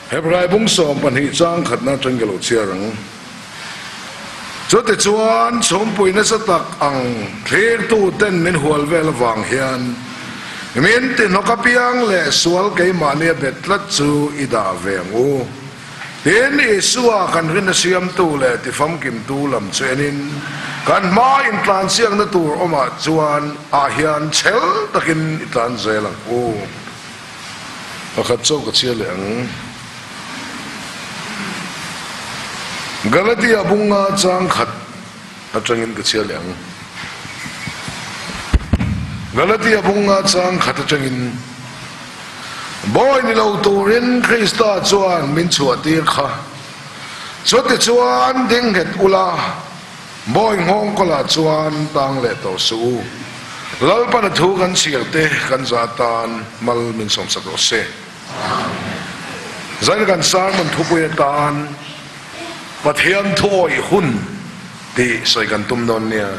Hebrai bung 12 chang khatna atang ka lo chhiar ang. Chutichuan, chhumpui nasa tak ang thlirtu ten min hual vel avang hian min tihnawk apiang leh sual keimahni a bet tlat chu i dah ve ang u. Tin, Isua kan rinna siamtu leh tifamkimtu lam chu enin kan hma intlansiakna tur awmah chuan ah hian chhel takin i tlan zel ang u. Pakhat chauh ka chhiar leh ang. Galatia bunga chang khat atangin ka chhiar leh ang. Galatia bunga chang khat atangin, Bawi ni lo turin Krista chuan min chhuahtir kha. Chutichuan ding nghet ula, Bawi nghawng kawlah chuan tang leh tawh suh u. Lalpana thu kan chhiar te kan za tan mal min sawmsak rawh se. Zaina kan sermon thupui atan Pathian thu awih hun tih sawi kan tum dawn nia.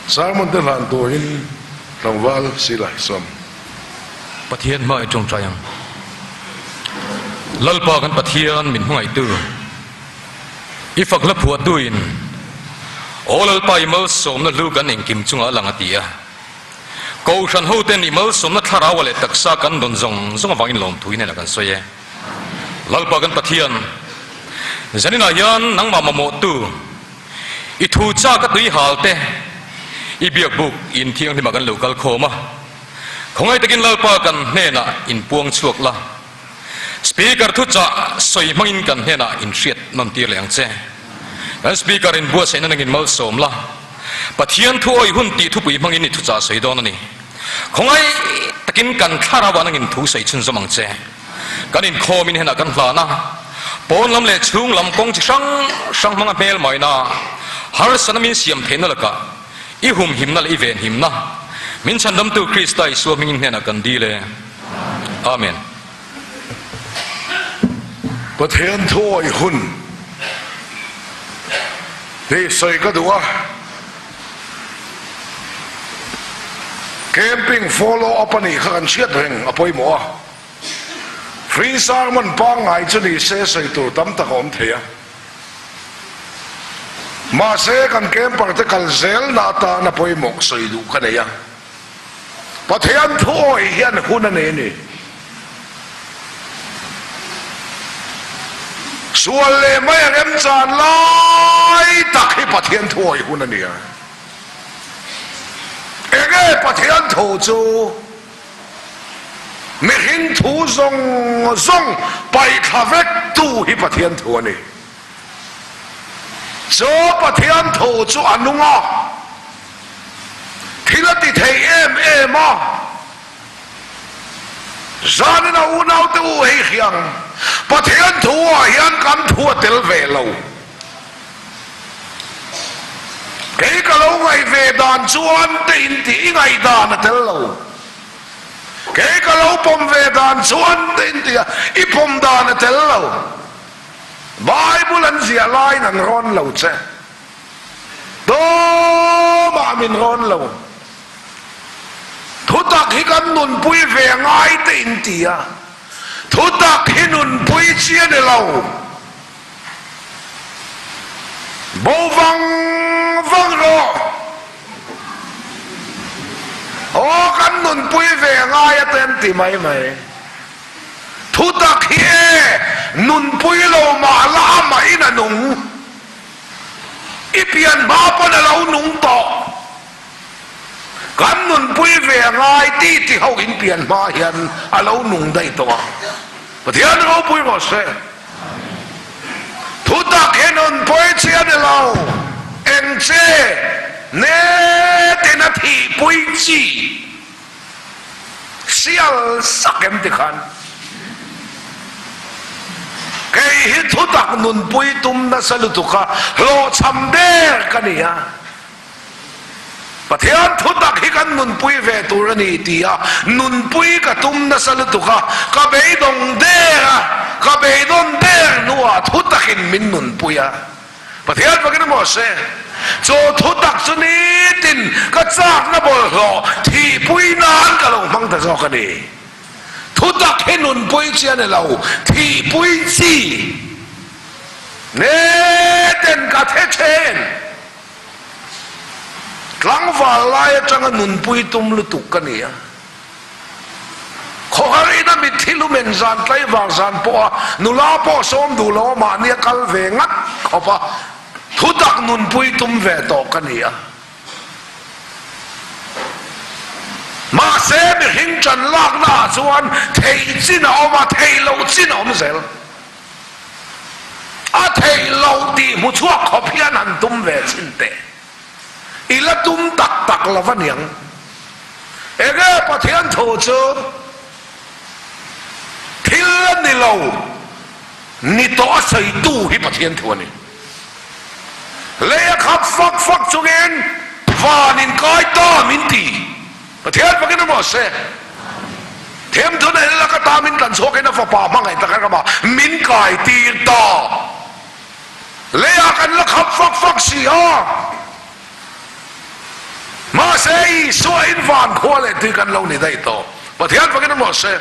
Sermon te hlan turin tlangval Silai sawm. Pathian hma i tawngtai ang. Lalpa kan Pathian min hmangaihtu, i fak hla phuahtuin, Aw Lalpa i malsawmna hlu kan engkim chungah a lang a ti a. Kohhran hoten i malsawmna thlaraua leh taksa kan dawn zawng zawng avangin lawmthu hi hnenah kan sawi e. Lalpa kan Pathian, zaninah hian nangmah mamawhtu, i thu chak a tui hal te, i biakbuk in thianghlimah kan lo kal khawm a. Khawngaih takin Lalpa kan hnenah in puang chhuak la, Speaker thuchah sawi hmangin kan hnenah in hriat nawn tir leh ang che. Kan Speaker in buatsaihna nangin malsawm la, Pathian thu awih hun tih thupui hmangin i thuchah sawi dawn a ni. Khawngaih takin kan thlarauah nangin thu sawi chhunzawm ang che. Kan inkhawmin henah kan hlan a, pawn lam leh chhung lam kawng chi hrang hrang hmanga hmel maina harsatna min siam theihna lakah i humhimna leh i venhimna min chhandamtu Krista Isua hmingin hnenah kan dil e. Amen. Pathian thu awih hun hi sawi ka duh a, camping follow up a nih kha kan hriat reng a pawimawh a, free sermon pangngai chu ni se sawi tur tam tak a awm thei a, mahse kan camper te kal zelna atan a pawimawh sawi duh ka nei a. Pathian thu awih hian hun a nei a ni. Sual leh mai a remchan lai tak hi Pathian thu awih hun a ni a. Enge Pathian thu chu mihring thu zawng zawng paihthla vek tu hi Pathian thu a ni. Chu Pathian thu chu a nung a. Thil a ti thei em em a, zanin a unaute u hei hriang Pathian thu ah hian kan thu a tel ve lo. Kei ka lo ngaih ve dan chuan te in tih i ngaih dan a tel lo. Kei ka lo pawm ve dan chuan te in tih a i pawm dan a tel lo. Bible an ziah laiin an rawn lo che. Tumah min rawn lo. Thutak hi kan nunpui ve ngai te in ti a, thutak hi nunpui chi a ni lo. Bo vang vang rawh. Aw kan nunpui ve ngai a te an ti mai mai. Thutak hi e nunpui lo mah la amah in a nung. I pian hma pawn a lo nung tawh. Kan nunpui ve a ngai ti ti ho in pian hma hian a lo nung daih tawh a. Pathian ropui rawh se. Thutak hi nunpui chi a ni lo. Eng che netin a thihpui chi. Sial sak em ti khan kei hi thutak nunpui tum nasa lutuk a hlawhchham der ka ni a, Pathian thutak hi kan nunpui ve tur a ni ti a nunpui ka tum nasa lutuk a, ka beidawng der a, ka beidawn der hnuah thutakin min nunpui a. Pathian fakin a maw se, chu thutak chu nitin ka chakna bawlhhlawh thihpui nan ka lo hmang ta zawk a ni. Thutak hi nunpui chi a ni lo, thihpui chi neten ka the then. Tlangval lai atanga nunpui tum lutuk ka ni a. Khawhar ina mitthi lumen zan tlaivar zan pawha nula pawh sawm duh lo a mahni a kal ve ngat khawp a, thutak nunpui tum ve tawh ka ni a. Mahse mihring ṭan lakna ah chuan theih chin a awm a, theih loh chin a awm zel. A theih loh tih hmu chhuak khawp hian han tum ve chhin teh. I la tum tak tak lo va niang. Enge Pathian thu chu thil a ni lo, ni tawh a sawitu hi Pathian thu a ni. Lei a khap fak fak chungin van in kai ta min ti. Pathian fakin awm rawh se. Themthun a hel laka ta min tlan chhuakin a fapa hmangaih tak a ramah min kai tir ta. Leiah kan la khap fak fak si a. Mahse Isua in van khua leh tui kan lo ni daih tawh. Pathian fakin awm rawh se.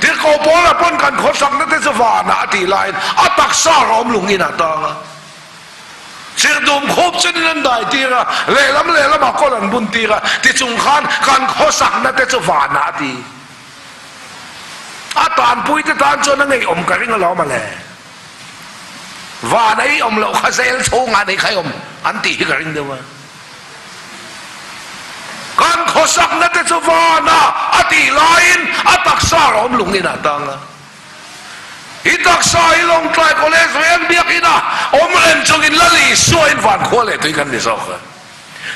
Tirhkoh Paula pawn kan khawsakna te chu vanah a tih laiin a taksa rawm lung inah tang a. Chirhdum khup chenin an dai tir a, lehlam lehlamah kawl an bun tir a, tichung khan kan khawsakna te chu vanah a ti. A tanpuite tan chuan a ngeiawm ka ring alawm a le. Van ei awm loh kha zel chhungah nei kha i awm an tih hi ka ring deuh a. Kan khawsakna te chu vanah a tih laiin a taksa rawm lung inah tang a. I taksa hi Lawngtlai College veng biakinah awm reng chungin Lal Isua in van khua leh tui kan ni zawk a.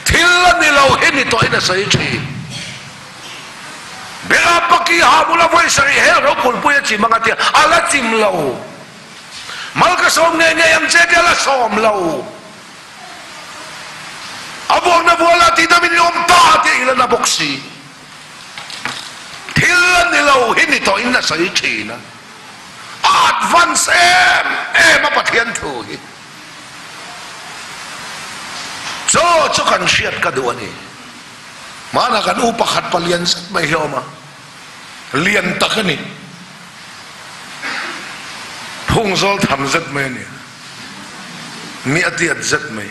Thil a ni lo hi ni tawhin a sawi thin. Bera paki ha bula vawi sarih hel ropulpui a chim ang a tia, a la chim lo. Mal ka sawm ngei ngei ang che tia la sawm lo. A vuakna vuala tih dam in i awm ta tia i la na bawk si. Thil a ni lo hi ni tawhin a sawi thin a. A advance em em a Pathian thu hi. Chaw chu kan hriat ka duh a ni. Hmanah kan u pakhat pa lian zet mai hi a awm a, lian tak a ni. Phung zawl tham zet mai a ni. Mi a tiat zet mai.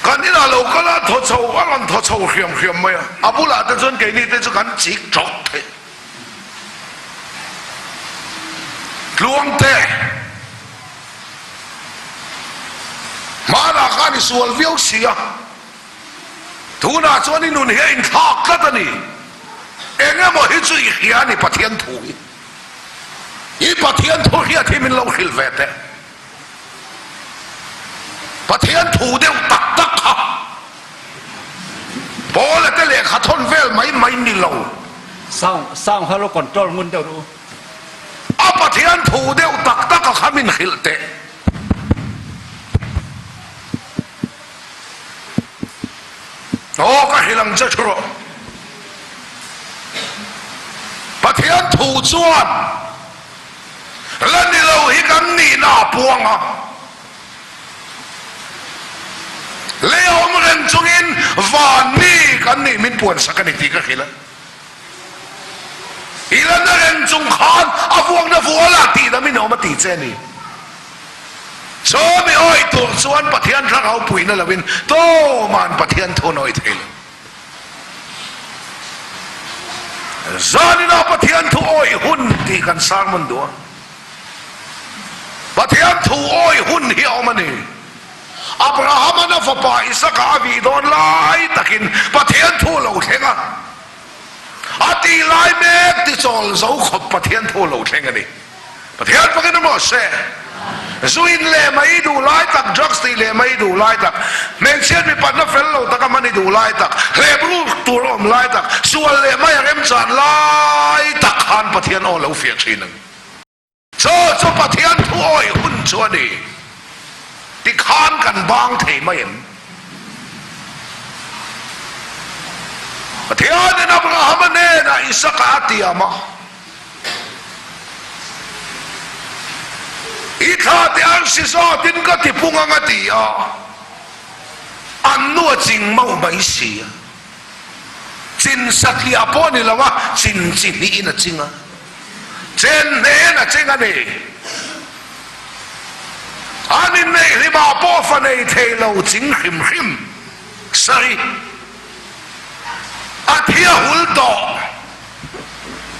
Kan inah lo kal a, thaw chho a rawn thaw chho hriam hriam mai a. A bulah te chuan keini te chu kan chik tawk thei. Tluangte, hmanah khan i sual viau si a, tunah chuan i nun hi a inthlak tlat a ni. Eng emaw hi chu i hria a ni Pathian thu hi. I Pathian thu hriat hi min lo hrilh ve teh. Pathian thu deuh tak tak kha Paula te lehkha thawn vel mai mai ni lo. Sound sound kha lo control ngun deuh rawh u. A Pathian thu deuh tak tak a kha min hrilh teh. Aw ka hrilh ang che thu rawh. Pathian thu chuan La ni lo hi kan nihna a puang a, lei a awm reng chungin van mi kan nih min puansak a ni tih ka hrilh a. I la na reng chung khan a vuakna vualah tihna min awm a ti che a ni. Chaw mi awih tur chuan Pathian thlarau puihna loin tuman Pathian thu an awih thei lo. Zaninah Pathian thu awih hun tih kan sermon duh a. Pathian thu awih hun hi a awm a ni. Abraham-a'n a fapa Isaka a vih dawn lai takin Pathian thu a lo thleng a. A tih lai mek ti chawl zo khawp Pathian thu a lo thleng a ni. Pathian fakin a maw se? Zu in leh mai duh lai tak, drugs tih leh mai duh lai tak, hmeichhiat mipatna fel lo taka hman i duh lai tak, hlep ruk tur a awm lai tak, sual leh mai a remchan lai tak khan Pathian aw lo fiah thin ang. Chaw chu Pathian thu awih hun chu a ni. Tikhan kan bang thei mai em? Pathianin Abrahama hnenah Isaka a tiam a. I thla te an si zawtin ka ti pung ang a ti a, an nu a ching mauh mai si a. Chin satliah pawh a ni lo a, chin chi hnihin a ching a. Chen hnen a ching a ni. An inneih hlimah pawh fa nei thei lo ching hrim hrim. Sari. A thi a hul tawh.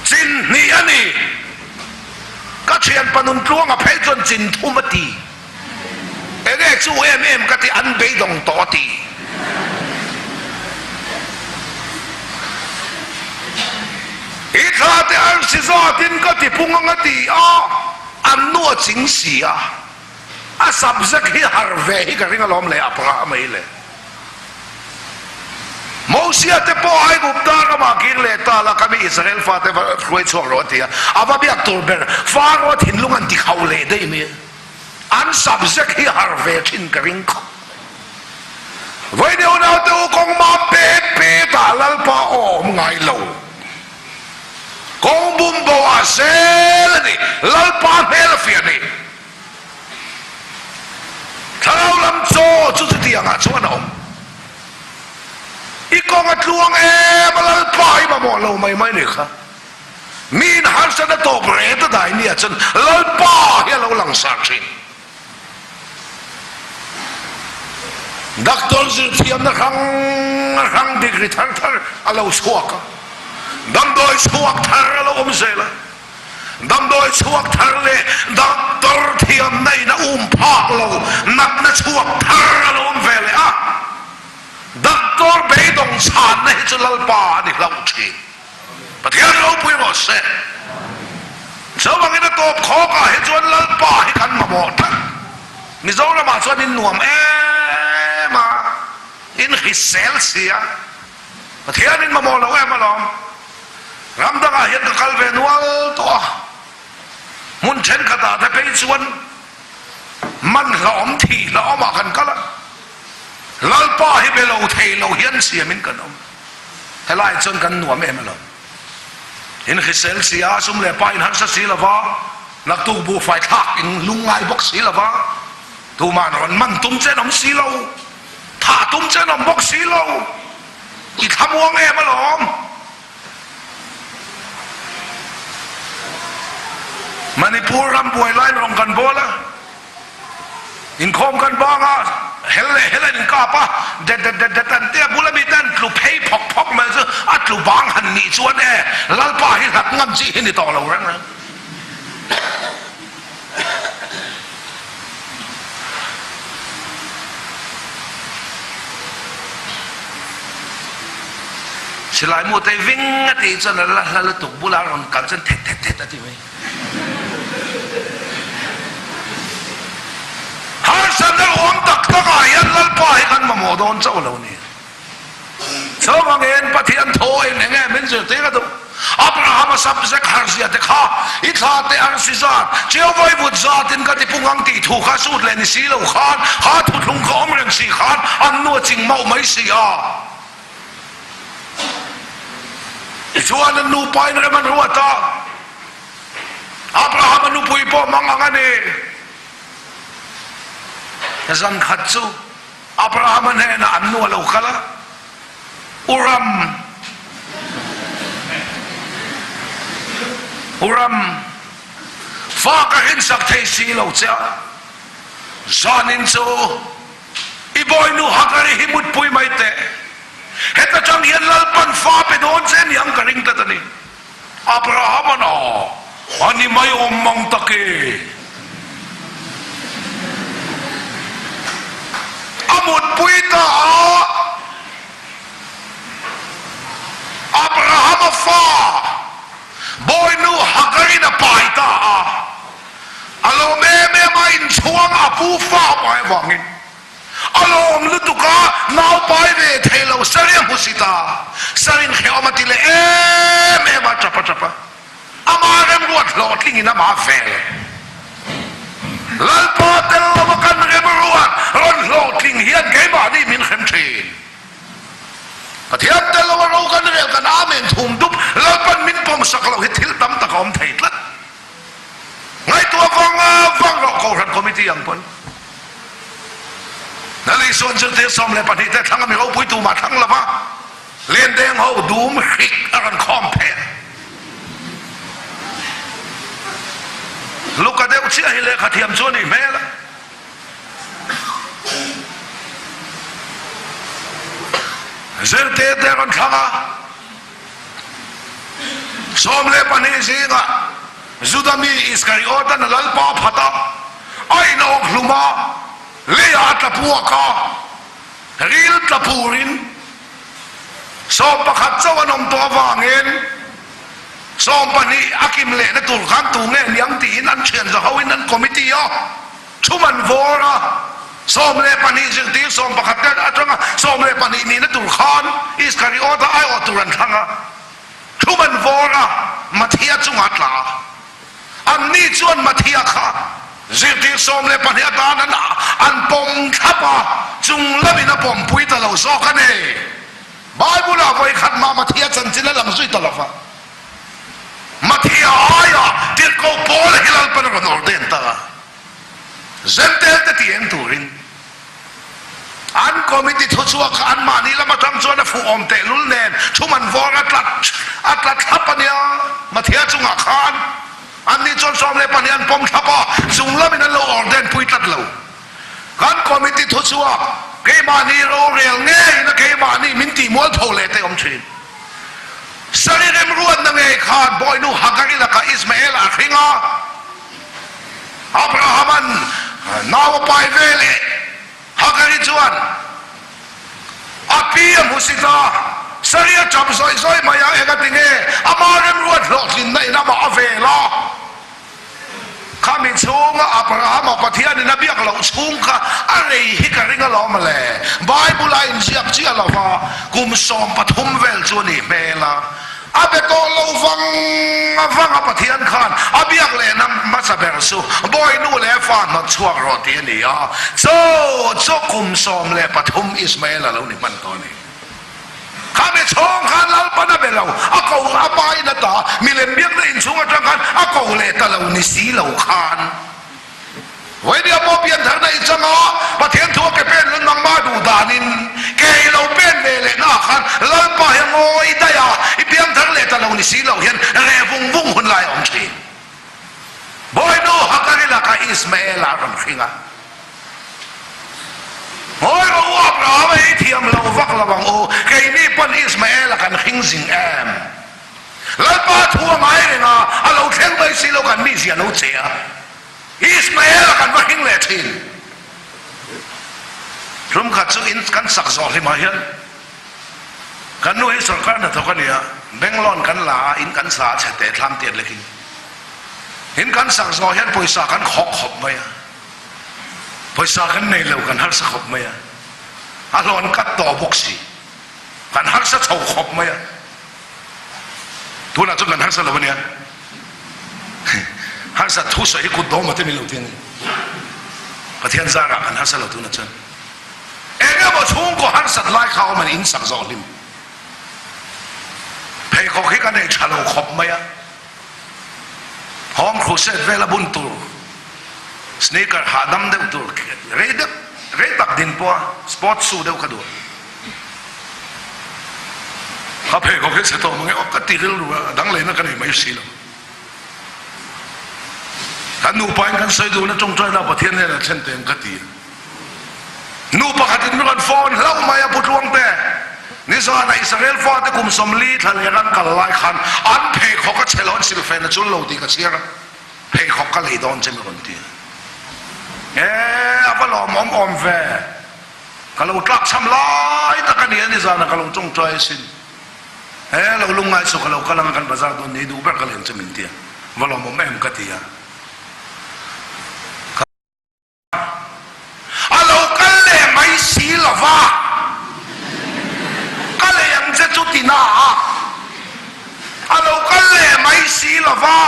Chin hnih a ni. Ka thianpa nun tluanga phei chuan chin thum a ti. Enge chu em em ka ti an beidawng tawh a ti. I thla te arsi zatin ka ti pung ang a ti a, an nu a ching si a. A subject hi har ve hi ka ring alawm le Abraham a hi le. Mosia te pawh Aigupta ramah kir leh ta la kami Israel fate va hruai chhuak rawh a ti a, a va biak tur ber Faro thinlung an ti khauh leh daih mai a. An subject hi har ve thin ka ring khawp. Vawiin unaute u kawng mam pet pet ah Lalpa aw awm ngai lo. Kawng bum bo ah zel a ni, Lalpa hmel a fiah ni. Thlarau lam chaw chu chutiang ah chuan a awm. I kawng a tluang em a Lalpa i mamawh lo mai mai ni kha. Miin harsatna tawp ret a dai nia chuan Lalpa hi a lo langsar thin. Doctor zirthiamna hrang hrang degree thar thar a lo chhuak a, damdawi chhuak thar a lo awm zel a, damdawi chhuak thar leh doctor thiamna in a um phak lo natna chhuak thar a lo awm ve leh a, doctor beidawng chhanna hi chu Lalpa a ni hlauh thin. Pathian ropui rawh se. Chuvangin a tawp khawk ah hi chuan Lalpa hi kan mamawh tlat. Mizoram ah chuan in nuam em a, in hrisel si a, Pathian in mamawh lo em alawm. Ram dang ah hian ka kal ve nual tawh a, hmun thenkhat ah te phei chuan man hlauhawm thih hlauhawm ah kan kal a, Lalpa hi be lo thei lo hian siam in kan awm. Helai chuan kan nuam em alawm. In hrisel si a, sum leh pa in harsa si lova, naktuk buhfai thlak in lungngai bawk si lova, tuma'n rawn man tum che an awm si lo, thah tum che an awm bawk si lo, i thlamuang em alawm. Manipur ram buai lai rawng kan bawl a. Inkhawm kan bang a, hel leh hel an inkap a, det det det det an tia bula mite an tlu phei phawk phawk mai chu a tlu bang han nih chuan e Lalpa hi hlat ngam chi hi ni tawh lo reng reng. Silai mu te ving a tih chuan a la hla lutuk bula rawn kal chuan thet thet thet a ti mai. Harsatna awm tak tak ah hian Lalpa hi kan mamawh dawn chauh lo ni. Chuvangin Pathian thaw in enge min zirtir a duh? Abraham-a subject harzia te kha i thla te arsi zat, Chiauvai vut zatin ka ti pung ang tih thu kha sut leh ni si lo khan, kha thuthlung kha awm reng si khan an nu a ching mauh mai si a. Tichuan an nupa in rem an ruat a, Abrahama nupui pawh mang ang a ni. Zan khat chu Abrahama hnenah an nu a lo kal a, U Ram, U Ram, fa ka rinsak thei si lo che a, zanin chu I bawinu Hagari hi mutpui mai teh. Heta tang hian Lalpan fa pe dawn che niang ka ring tlat a ni. Abraham-a'n a, a ni mai awm mang tak e. A mutpui ta a, Abraham-a fa bawinu Hagari'n a pai ta a. A lawm em em a, inchhuang a pu fa pai avangin a lawm lutuk a, nau pai ve thei lo Sari a hmu si ta. Sari'n hrehawm a ti leh em em a, tap a tap a. Ama remruat hlawhtlingin ama fel. Lalpa tel lova kan remruat rawn hlawhtling hian keimahni min hrem thin. Pathian tel lova ro kan rel kan Amen thum dup Lalpan min pawmsak loh hi thil tam tak a awm thei tlat. Ngaihtuah vang vang rawh Kohhran Committee ang pawn. Lal Isua'n zirtir 12 te thlang a mi ropui tumah thlang lova. Lendeng ho dum hrik a rawn khawm pheh. Luka deuh chiah hi lehkha thiam chu a nih hmel a. Zirtirte a rawn thlang a, 12 zingah Juda mi Iskariot-an a lalpa a phat a, a inawk hlum a, leiah a tla puak a, ril tla purin 11 chauh an awm tawh avangin 12 a kim lehna tur khan tu nge niang tiin an thian zahoin an committee a. Chhum an vawr a, 12 zirtir 11 te atanga 12 nihna tur khan Iskariota aiawh tur an thlang a. Chhum an vawr a, Mathia chungah a tla a. Anni chuan Mathia kha zirtir 12 atan an an pawm thlap a, chung lamin a pawmpui ta lo zawk a ni. Bible-ah vawikhat mah Mathia chanchin a lang zui ta lo va. Mathia aiah tirhkoh Paul hi Lalpan a rawn ordain ta a, Zentel te ti eng turin an committee thuchhuak kha anmahni lam atang chuan a fuh awm tehlul nen thum an vawr a tla a tla thlap a nia. Mathia chungah khan anni chuan 12 an pawm thlap a, chung lamin an lo ordain pui tlat lo. Kan committee thuchhuak keimahni rorel ngeiin a keimahni min tihmual tho leh te awm thin. Sari remruatna ngei khan bawihnu Hagari lakah Ismael-a a hring a, Abraham-a'n nau a pai ve leh Hagari chuan a pi a hmusit a, Sari a tap zawih zawih mai a, engati nge ama remruat hlawhtlinna in amah a vel a? Khami chhunga Abrahama Pathianin a biak loh chhung kha a rei hi ka ring alawm le. Bible a inziak chiah lo va, kum 13 vel chu a nih hmel a. A be tawh lo vang vang a Pathian khan a biak lehna hmasa ber chu Bawinu leh fa hnawt chhuak rawh tih a ni a. Chaw chu kum 13 Ismael a lo ni hman tawh a ni. Khami chhawng khan Lalpan a be lo, a ko a pain a ta, milem biakna inchhung atang khan a ko leh ta lo ni si lo khan. Vawinia pawh piantharna i chang a, Pathian thu a ke pen lun nangmah duh danin ke i lo pen ve leh naah khan Lalpa hi a ngawi daih a, i piangthar leh ta lo ni si lo hian reh vung vung hun lai a awm thin. Bawinu Hagari lakah Ismaela a rawn hring a. Ngawi rawh u, Abrahama hi thiam lo vak lo ang u, keini pawn Ismaela kan hring zing em? Lalpa thu a ngai reng a, a lo thleng mai si lo kan mizia lo che a, Ismaela kan va hring leh thin. Tum khat chu in kan sak zawh hlimah hian kan nu hi sawrkar hnathawk a ni a, bank loan kan la a, in kan sa a chhe teh thlam tiat lekin in kan sak zawh hian pawisa kan khawk khawp mai a. Pawisa kan nei lo, kan harsa khawp mai a, a hlawn kat tawh bawk si, kan harsa chho khawp mai a, tunah chuan kan harsa lo a nia, harsa thu sawi hi kut dawm a te min lo ti a ni, Pathian zarah kan harsa lo tunah chuan eng emaw chhungkaw harsat lai kha awm a ni, in sak zawh hlim pheikhawk hi ka nei tha lo khawp mai a. Home crusade vela bun tur sneaker hahdam deuh tur rei deuh rei tak din pawha sports shoe deuh kha duh a. Ka pheikhawk hi chhe tawh mange aw ka ti rilru a, a dang leina ka nei mai si lo. Kan nupa in kan sawi duhna tawngtaina Pathian hnenah thlen teh ang ka ti a. Nu pakhatin min rawn phone hlauh mai a, Pu Tluangte, nizanah Israel fate kum 40 thla leh ran kal lai khan an pheikhawk a chhe lo, an silfen a chul lo tih ka chhiar a, pheikhawk ka lei dawn che min rawn ti a. E, a va lawmawm awm ve, ka lo tlakchham lai tak a ni a, nizanah ka lo tawngtai asin. E, lo lungngai suh, ka lo kal anga kan bazar dawn ni, duh ber ka leng che min ti a, va lawmawm em ka ti a. A lo kal leh mai si lo va, ka lei ang che chu ti na a, a lo kal leh mai si lo va,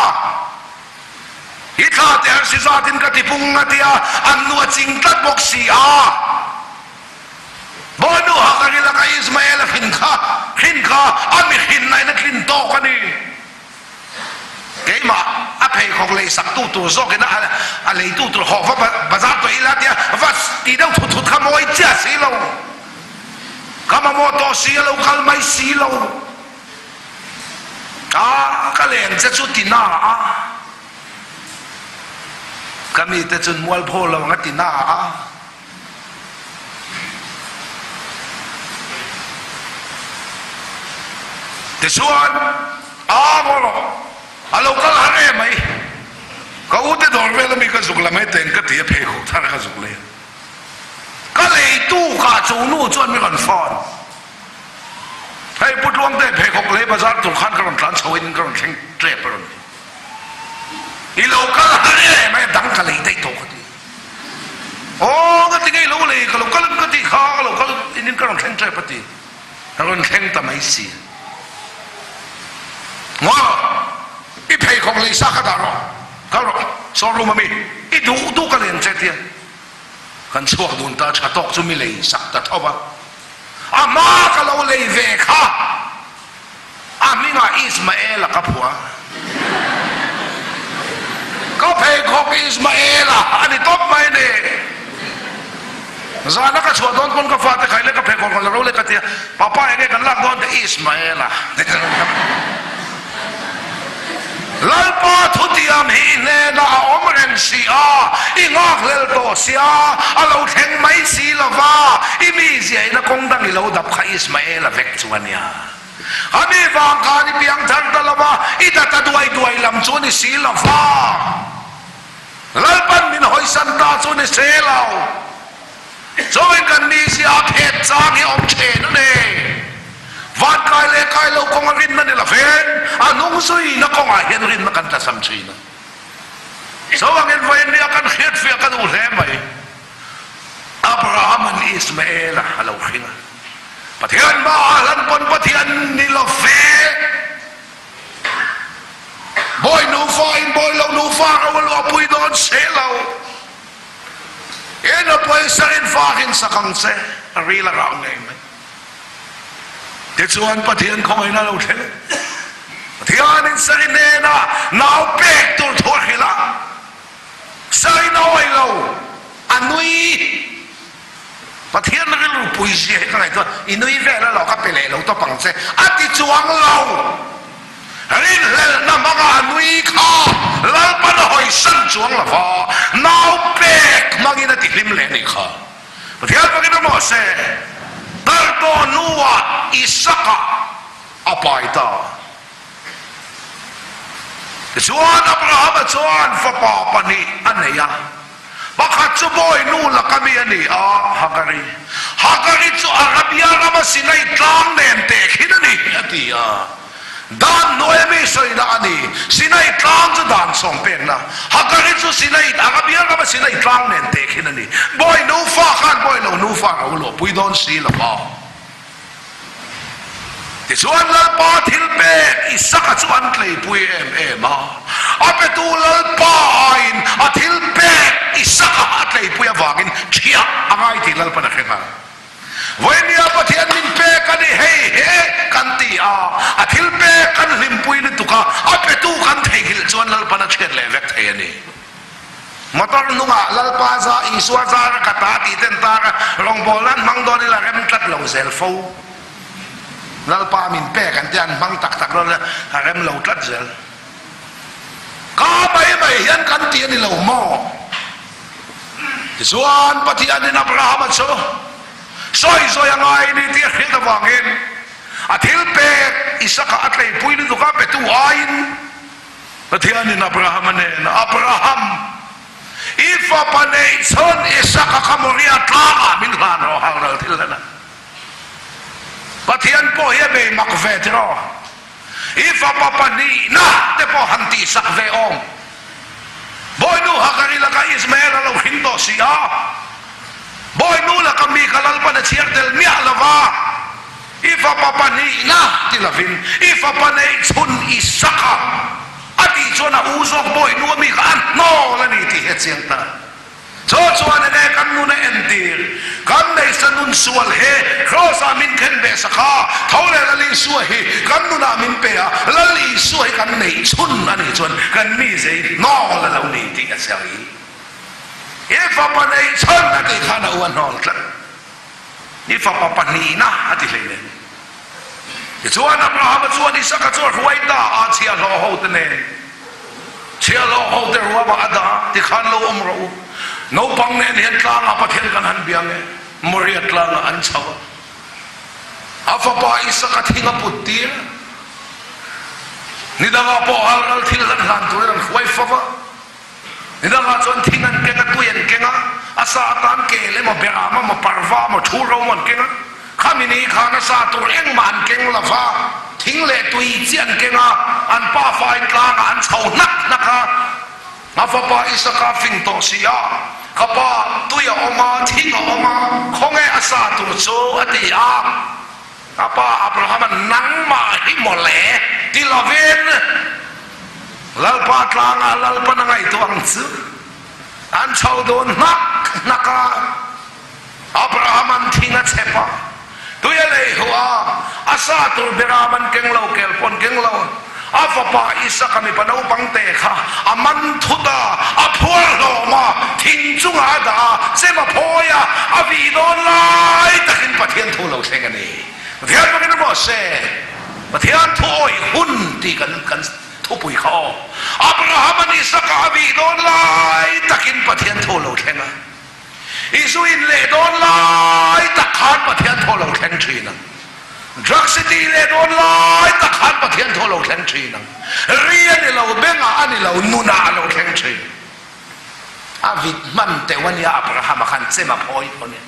i thla te har si zatin ka ti pung a tia, an nu a ching tlat bawk si a. Bawinu Hagari laka Ismael a hrin kha, hrin kha a mihrinna in a tlin tawk a ni. Keimah a pheikhawk lei sak tu tur zawkin a lei tu tur haw va bazar tawh ila tia va ti deuh thut thut kha mawi chiah si lo. Ka mamawh tawh si a lo kal mai si lo. A ka leng che chu ti na a. Ka mite chun mualpho lo ang a ti na a. Tichuan, a ngaw rawh, a lo kal har em mai. Ka ute dawr vel ami ka zuk la mai teng ka ti a, pheikhawk thar ka zuk leh a. Ka leitu kah chu nu chuan mi rawn phone. Hei Pu Tluangte pheikhawk lei bazar tur khan ka rawn tlan chho in ka rawn thleng tep a rawn ti. I lo kal har em mai a dang ka lei daih tawh ka ti. Aw ka ti ngei lo lei ka lo kal ka ti kha ka lo kal in in ka rawn thleng tep a ti. Ka rawn thleng ta mai si. Ngaw i pheikhawk lei sa kha dah rawh kal rawh saw room ami i duh duh ka len che tia. Kan chhuak dun ta tha tawk chu mi lei sak ta tho va. A hma ka lo lei ve kha a hmingah Ismaela ka phuah a. Ka pheikhawk Ismaela a ni tawp mai ni. Zana ka chhuah dawn pawn ka fate khai leh ka pheikhawk rawn la ro leh ka ti a, Papa enge kan lak dawn teh Ismaela. Lalpa thutiam hi i hnenah a awm reng si a, i nghakhlel tawh sia, a lo thleng mai si lo va, i mizia in a kawng dang i lo dap kha Ismaela vek chu a nia. A mi vang khan i piang thar ta lo va, i data duai duai lam chu a ni si lo va. Lalpan min hawisan ta chu ni se lo. Chuan kan mizia a phet chang hi awm then a ni. Van kai leh kai lo kawnga rinna ni lovin a hnung zuina kawngah hian rinna kan tla sam thin a. Chuvangin vawiin nia kan hriatfiah ka duh hle mai. Abraham-a'n Ismaela a lo hring a. Pathian hmaah hlan pawn Pathian ni lo ve. Bawi nufa in bawi lo nufa ro a luahpui dawn se lo. In a pawisa in fak in sak ang che, a ril a rah ngei mai. Tichuan Pathian khawngaihna a lo thleng. Pathianin Sari hnenah nau pek tur thu a hrilh a, Sari nawi lo, a nui. Pathian rilru pui zia hi ka ngaihtuah, i nui vel a lo, ka pe leh lo tawp ang che, a ti chuang lo. Rinhlelhna hmanga a nui kha Lalpan a hawisan chuang lo va, nau pek hmangin a ti hlim leh a nih kha. Pathian fakin a mawh se, Tartawh hnuah Isaka a pai ta. Tichuan Abrahama chuan fapa pahnih a nei a. Pakhat chu bawi nu laka mi a ni a, Hagari. Hagari chu Arabia rama Sinai tlang nen tehkhin a ni, a ti a. Dan hnuaia mi sawina a ni. Sinai tlang chu dan sawm pekna. Hagari chu Sinai, Arabia rama Sinai tlang nen tehkhin a ni. Bawi nufa khan bawi lo nufa ro luahpui dawn si lo va. Tichuan Lalpa thil pek Isaka chu an tleipui em em a, a petu Lalpa aiin a thil pek Isaka a tleipui avangin thiah a ngai tih Lalpan a hre nghal. Vawinia Pathian min pek a ni hei he kan ti a, a thil pek kan hlimpui lutuk a, a petu kan theihnghilh chuan Lalpan a chhiat leh vek thei a ni. Motor hnungah Lalpa za Isua zar a ka ta tih ten tar a, rawngbawlna an hmang dawn ila rem tlat lo zel fo. Lalpa min pek an tia an hmang tak tak dawn ila a rem lo tlat zel. Ka mai mai hian kan ti a ni lo maw? Tichuan Pathianin Abrahama chu sawi sawi a ngai ni tih a hriat avangin a thil pek Isaka a tleipui lutuk a petu aiin Pathianin Abrahama hnenah, Abraham, i fapa neih chhawn Isaka kha Moriah tlangah min hlan rawh halral thil hlan a. Pathian pawh hi a bei mak ve tiraw? I fapa pahnihna te pawh han tihsak ve awm. Bawinu Hagari lakah Ismael a lo hring tawh si a. Bawinu laka mi kha Lalpan a chhiar tel miah lo va. I fapa pahnihna ti lovin i fapa neih chhun Isaka a tih chuan a u zawk bawihnu a mi kha a hnawl a ni tih hi a chiang ta. Chaw chuan enge kan nun a entir? Kan neihsa nun sual he Kraws-ah min khen ve sak a, tho leh Lal Isua hi kan nunah min pe a, Lal Isua hi kan neih chhun a nih chuan kan mize hi hnawl a lo ni tih a sawi. I fapa neih chhun a tih khan a u a hnawl tlat. I fapa pahnihna a ti hleinem. Tichuan Abrahama chuan Isaka chu a hruai ta a, chhiahhlawh hote nen. Chhiahhlawh hote ruamah a dah a, Tikhan lo awm rawh u. Naupang nen hian tlangah Pathian kan han bia nge? Moria tlangah an chho a. A fapa Isaka thing a put tir a. Ni dangah pawh halral thil hlan hlan turin an hruai fo va. Ni dangah chuan thing an keng a, tui an keng a, a sa atan kel emaw, beram emaw, parva emaw, thu ro emaw an keng a. Khami ni khan a sa tur engmah an keng lo va, thing leh tui chiah an keng a, an pafain tlangah an chho hnak hnak a. A fapa Isaka fing tawh si a, Ka pa, tui a awm a, thing a awm a, khawnge a sa tur chu? a ti a. Ka pa Abrahama nangmah hi mawle ti lovin Lalpa tlangah Lalpan a ngaihtuah ang chu. An chho dawn hnak hnak a, Abrahama'n thing a chep a, tui a lei huh a, a sa tur beram an keng lo, kel pawh an keng lo. A fapa Isaka mipa naupang te kha a man thut a, a phuar hlawm a, thing chungah a dah a, chem a phawi a, a vih dawn lai takin Pathian thu lo thleng a ni. Pathian bawkin emaw se, Pathian thu awih hun tih kan kan thupui kha aw. Abraham-a'n Isaka a vih dawn lai takin Pathian thu lo thleng a. Isu in leh dawn lai tak khan Pathian thaw lo thleng thin ang. Drug city leh dawn lai tak khan Pathian thaw lo thleng thin ang. Ri a ni lo, bengah a ni lo, nunah a lo thleng thin. A vit hman teuh a nia Abrahama khan chem a phawi tawh a nia.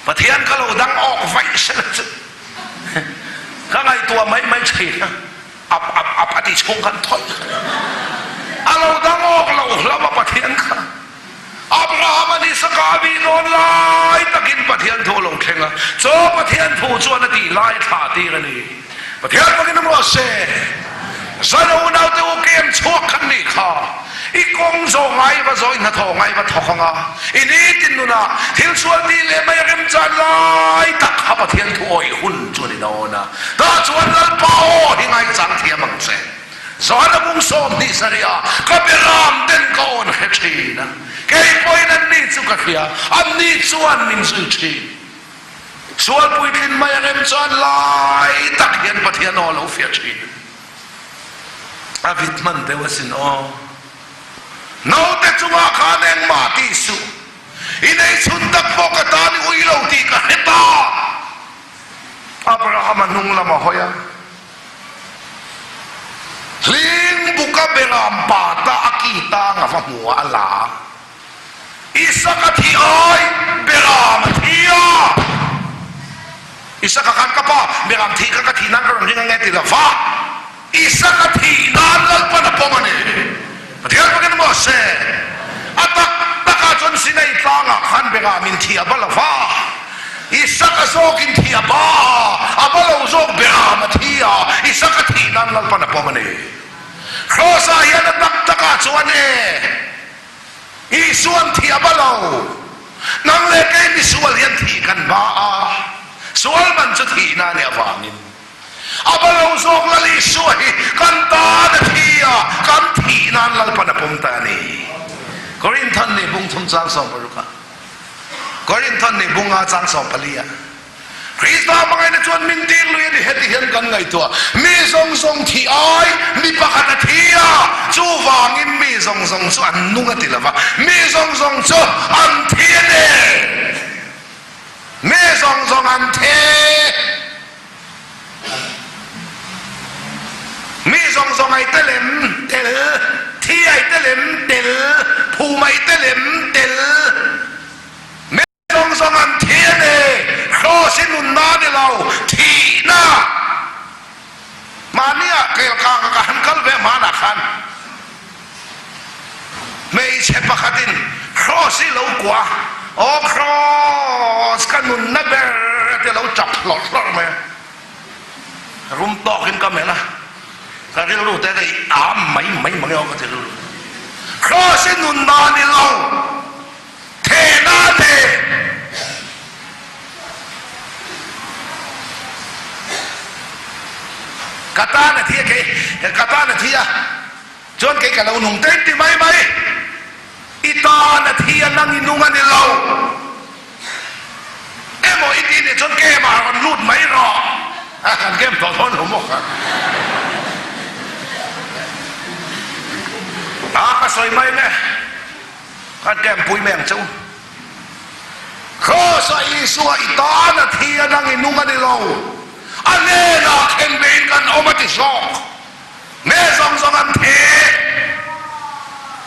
Pathian ka lo dang awk vaih sela chu ka ngaihtuah mai mai thin a. Ap ap ap a ti chhung khan thawih a lo dang awk lo hlauh a Pathian kha. Abraham-a ni saka a vih dawn lai takin Pathian thu a lo thleng a, chaw Pathian thu chuan a tih lai thla tir a ni. Pathian fakin awm rawh se. Zan unaute u kem chhuak khan nih kha. I kawng zawh ngai va zawh, i hnathawh ngai va thawk ang a, i nitin nunah thil sual tih leh mai a remchan lai tak kha Pathian thu awih hun chu a ni dawn a. Tah chuan Lalpa aw hi ngaichang thiam ang che. Zan a bung 20 sarih a, ka beram ten ka awn hre thin a, kei pawhin an ni chu ka hria, an ni chuan min zui thin. Sual puitlin mai a rem chuan lai tak hian Pathian aw a lo fiah thin. A vit hman deuh asin aw. Naute chungah khan engmah tih suh, i nei chhun tak pawh ka tan i ui lo tih ka hre ta. Abraham-a hnung lam a hawi a. Hling buka beram pata a ki tang a va hmu a, a la a. Isaka thi ai, beram a thi a. Isaka khan ka pa, beram thih kha ka thih nan ka rawn ring ange ti lo va. Isaka thih nan Lalpan a pawm a ni. Pathian bawkin maw se, a tak takah chuan Sinai tlangah khan beram in thih a ba lo va. Isaka zawkin thih a ba a, a ba lo zawk beram a thi a, Isaka thih nan Lalpan a pawm a ni. Kraws-ah hian a tak takah chuan e, Isuan thih a ba lo. Nang leh kei misual hian thih kan ba a, sual man chu thihna a nih avangin. A ba lo zawk Lal Isua hi kan tan a thi a, kan thih nan Lalpan a pawm ta a ni. Korinthan nih bung thum chang 16 ah, Korinthan nih bung nga chang 14 ah, Krista hmangaihna chuan min tir lui a ni. Heti hian kan ngaihtuah, mi zawng zawng thih ai mi pakhat a thi a, chuvangin mi zawng zawng chu an nung a ti lo va, mi zawng zawng chu an thi a ni. Mi zawng zawng an thi. Mi zawng zawng ai tel em? Tel. Thi ai tel em? Tel. Phum ai tel em? Tel. Mi zawng zawng an thi a ni. Kraws hi nunna a ni lo, thihna. Mahnia kelkang a ka han kal ve hmanah khan hmeichhe pakhatin Kraws hi lo kuah a, Aw Kraws, ka nunna ber a ti a lo tap hlawrh hlawrh mai a. Rum tawkin ka melh a, ka rilru te ka i am mai mai mang e aw ka ti rilru. Kraws hi nunna a ni lo, thehna a ni. Ka tan a thi a kei, ka tan a thi a, chuan kei ka lo nung te ti mai mai. I tan a thi a nang i nung a ni lo. Emaw i ti. ti nih chuan game ah rawn lut mai rawh. A kan game tawh dawn lo maw kha. A ka sawi mai me. Kan game pui mai ang che u. Kraws-a Isua i tan a thi a nang i nung a ni lo. A hnenah khenbehin kan awm a ti zawk. Nge zawng zawng an thi?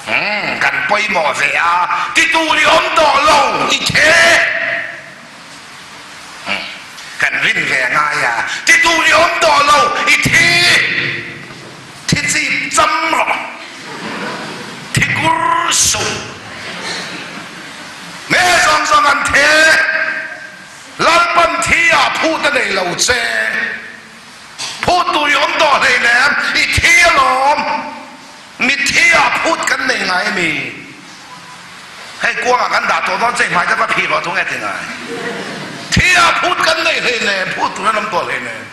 Umm, kan pawimawh ve a, ti tur i awm tawh lo, i the. Umm, kan rin ve a ngai a, ti tur i awm tawh lo, i thi. Thi chip cham rawh, thi kur suh. Nge zawng zawng an the? Lalpan thi ah phut a nei lo che. Phut tur i awm tawh hleinem, i thi alawm. Mitthi ah phut kan nei ngai ami? Hei kuangah kan dah tawh dawn che hmai te va phih rawh thung e ti ngai. Thi ah phut kan nei hleinem, phut tur an awm tawh hleinem.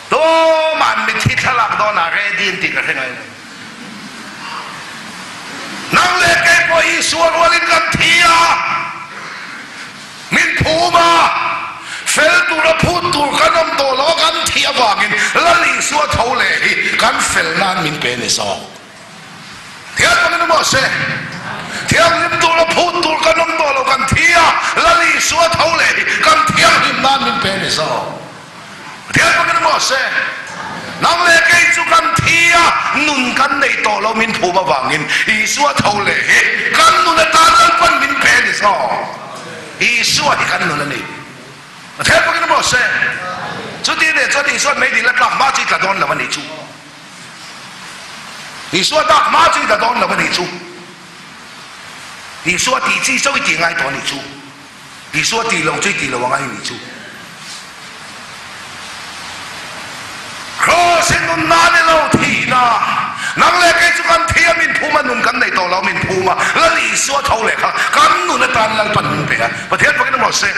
Tuma'n mitthi thlalak dawnah ready an tih ka hre ngai lo. Nang leh kei pawh Isua rualin kan thi a. Min phum a, fel tura phut tur kan awm tawh lo a kan thih avangin Lal Isua tho leh hi kan fel nan min pe ni zawk. Thianghlim in maw se? Thianghlim tura phut tur kan awm tawh lo kan thi a, Lal Isua tho leh hi kan thianghlim nan min pe ni zawk. Thianghlim in maw se? Nang leh kei chu kan thi a, nun kan nei tawh lo min phum avangin Isua tho leh hi kan nun atan Lalpan min pe ni zawk. Isua hi kan nun a ni. Thianghlim in maw se? Chuti nen chuan Isua'n meidil a tlak hma chu i tla dawn lo a nih chu. Isua dak hma chu i tla dawn lo a nih chu. Isua tih chi chauh i tih ngai tawh a nih chu. Isua tih lo chu i tih lo a ngai nih chu. Kraws hi nunna a ni lo, thihna. Nang leh kei chu kan thi a, min phum a, nun kan nei tawh lo, min phum a. Lal Isua tho leh kha kan nun atan Lalpan min pe a. Pathian fakin a maw se.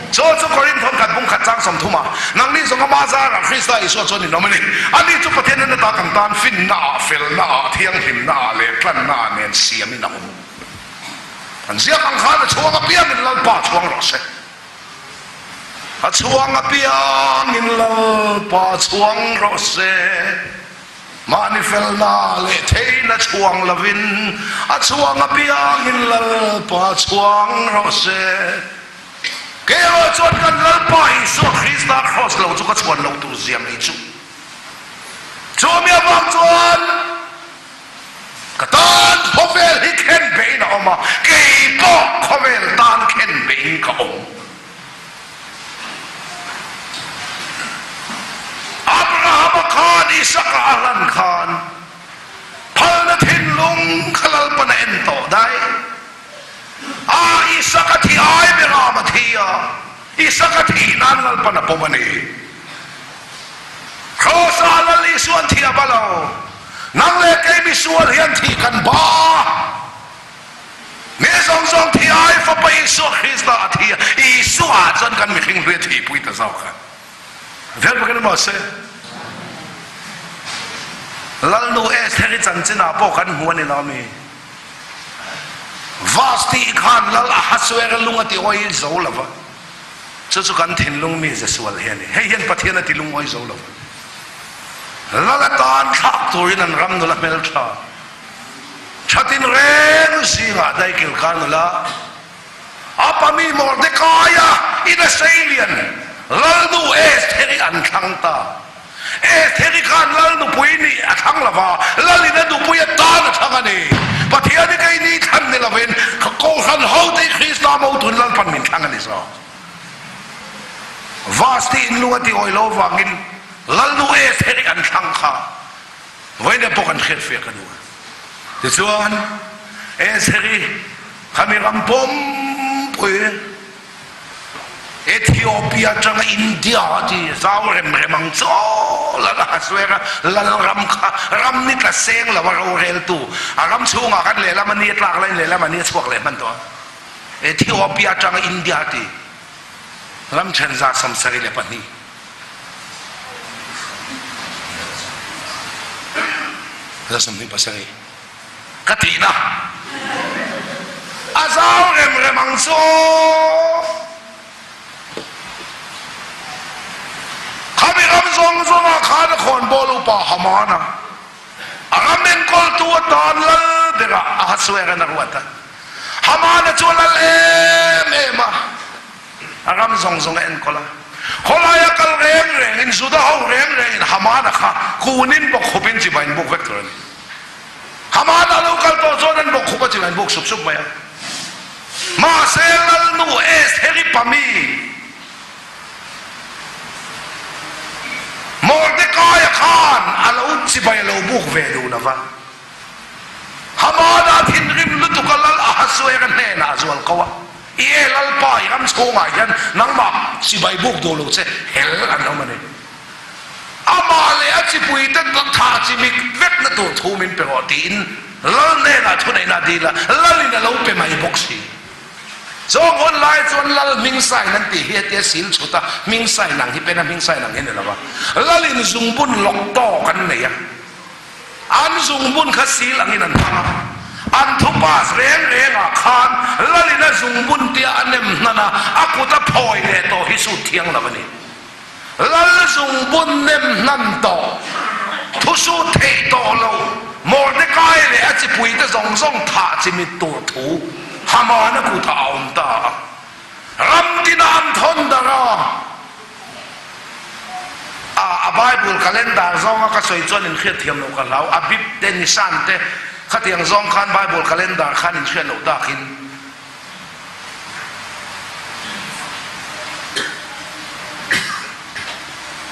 Chu chu Korinth khat bung khat chang 30 ah, Nangni zawng ama zarah Krista Isua chuan in awm a ni. Ani chu Pathian en ata kan tan finna ah, felna ah, thianghlimna ah leh tlanna ah nen siamin a awm. An ziak ang khan a chhuang apiangin Lalpa chhuang rawh se. A chhuang apiangin Lalpa chhuang rawh se. Mahni felna leh theihna chhuang lovin a chhuang apiangin Lalpa chhuang rawh se. Kei erawh chuan kan Lalpa Isua Krista kraws lo chu ka chhuan lo tur zia mai chu. Chumi avang chuan Ka tan khawvel hi khen behin a awm a, kei pawh khawvel tan khen behin ka awm. Abrahama khan Isaka a hlan khan phalna thinlung kha Lalpan a en tawh daih. A Isaka thi ai berah a thi a, Isaka thih nan Lalpan a pawm a ni. Krawsa Lal Isuan thih a ba lo. Nang leh kei misual hian thih kan ba. Mi zawng zawng thi ai Fapa Isua Krista a thi a, Isua ah chuan kan mihring hlui a thihpui ta zawk a. Vel bawkin maw se? Lalnu Estheri chanchinah pawh kan hmu a ni lo mi? Vasti khan Lal Ahasuera lung a ti awi zo lo va. Chu chu kan thinlung mi ze sual hi a ni. Hei hian Pathian a ti lungawi zo lo va. Lal atan thlak turin an ram nula hmeltha thatin reng zingah daikil kha nula a pa mi Mordekaia in a seilian Lalnu Estheri an thlang ta. Estheri khan Lal nupui nih a thlang lo va, Lalin a nupui atan a thlang a ni. Pathian hi keini thlan ni lovin Kohhran hote hi Krista motun Lalpan min thlang a ni zawk. Vasti in lung a ti awih lo avangin Lalnu Estheri an thlang kha vawiin pawh kan hriatfiah ka duh a. Tichuan Estheri kha mi ram pawmpui Ethiopia atanga India a ti zau rem rem ang chu aw Lal Ahasuera Lalram kha ram ni tla seng lo a roreltu a ram chhungah khan lehlam a ni a tlak laiin lehlam a ni a chhuak leh hman tawh a Ethiopia atanga India a ti ram then 72 27 Ka tihna a zau rem rem ang chu. ram zawng zawngah khan a khawnbawl upa Hamana a ram enkawltu atan lal berah Ahasueran a ruat a. Hamana chu a lal em em a, a ram zawng zawng a enkawl a. Khawlaia kal reng rengin Juda ho reng rengin Hamana kha kunin bawkkhupin chibai an buk vek tur a ni. Hamana lo kal tawh chuan an bawkkhup a chibai an buk sup sup mai a. Mahse Lalnu Estheri pami Mordekaia khan a lo chibai a lo buk ve duh lo va. Hamana thinrim lutuk a Lal Ahasuera hnenah a zual ko a, I e Lalpa, i ram chhungah hian nangmah chibai buk duh lo che hel an awm a ni. Amah leh a chipuite tha chimik vekna tur thu min pe rawh tiin Lal hnenah thuneihna a dil a, Lalin a lo pe mai bawk si. Zawng hawn lai chuan Lal hming sign an tih hi hetia sil chhut a, hming sign ang hi pen a, hming sign ang hi ni lo va. Lalin zungbun lawk tawk an nei a, an zungbun kha sil angin an hmang a, an thu pass reng rengah khan Lalin a zungbun tia a nem hnan a, a kut a phawi leh tawh hi sut thiang lo a ni. Lal zungbun nem hnan tawh, thusut theih tawh lo, Mordekai leh a chipuite zawng zawng thah chimit tur thu Hamana kutah a awm ta a. Ram tinah an thawn darh a. A, a Bible calendar zawnga ka sawi chuan inhriat thiam loh ka hlau. Abib te, Nisan te, khatiang zawng khan Bible calendar khan inhriat loh takin.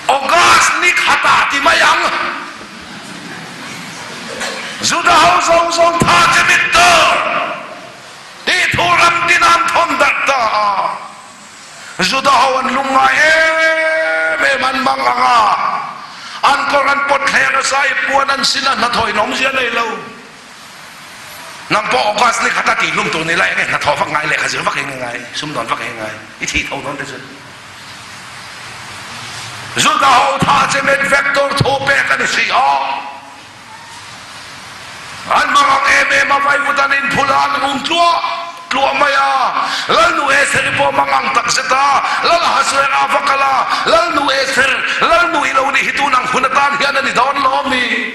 August ni khatah ti mai ang. Juda ho zawng zawng tha che mit tur tih thu ram tin an thawn darh ta a. Juda ho an lungngai em em an mang ang a, an kawr an pawt thler a, sai puan an sin a, hnathawh in awmzia nei lo. Nang pawh August ni khat a tih hlum tur ni la enge hnathawh vak ngai lehkha zir vak enge ngai, sumdawn vak enge ngai, i thih tho dawn te chu. Juda ho tha che met vek tur thu pek a ni si a. An mangang em em a vaivut an inphul a an rum tluah tluah mai a. Lalnu Estheri pawh mangang tak zet a, Lal Ahasuera a va kal a, Lalnu Esther, Lalnu i lo nih hi tun ang hun atan hian a ni dawn lo mi?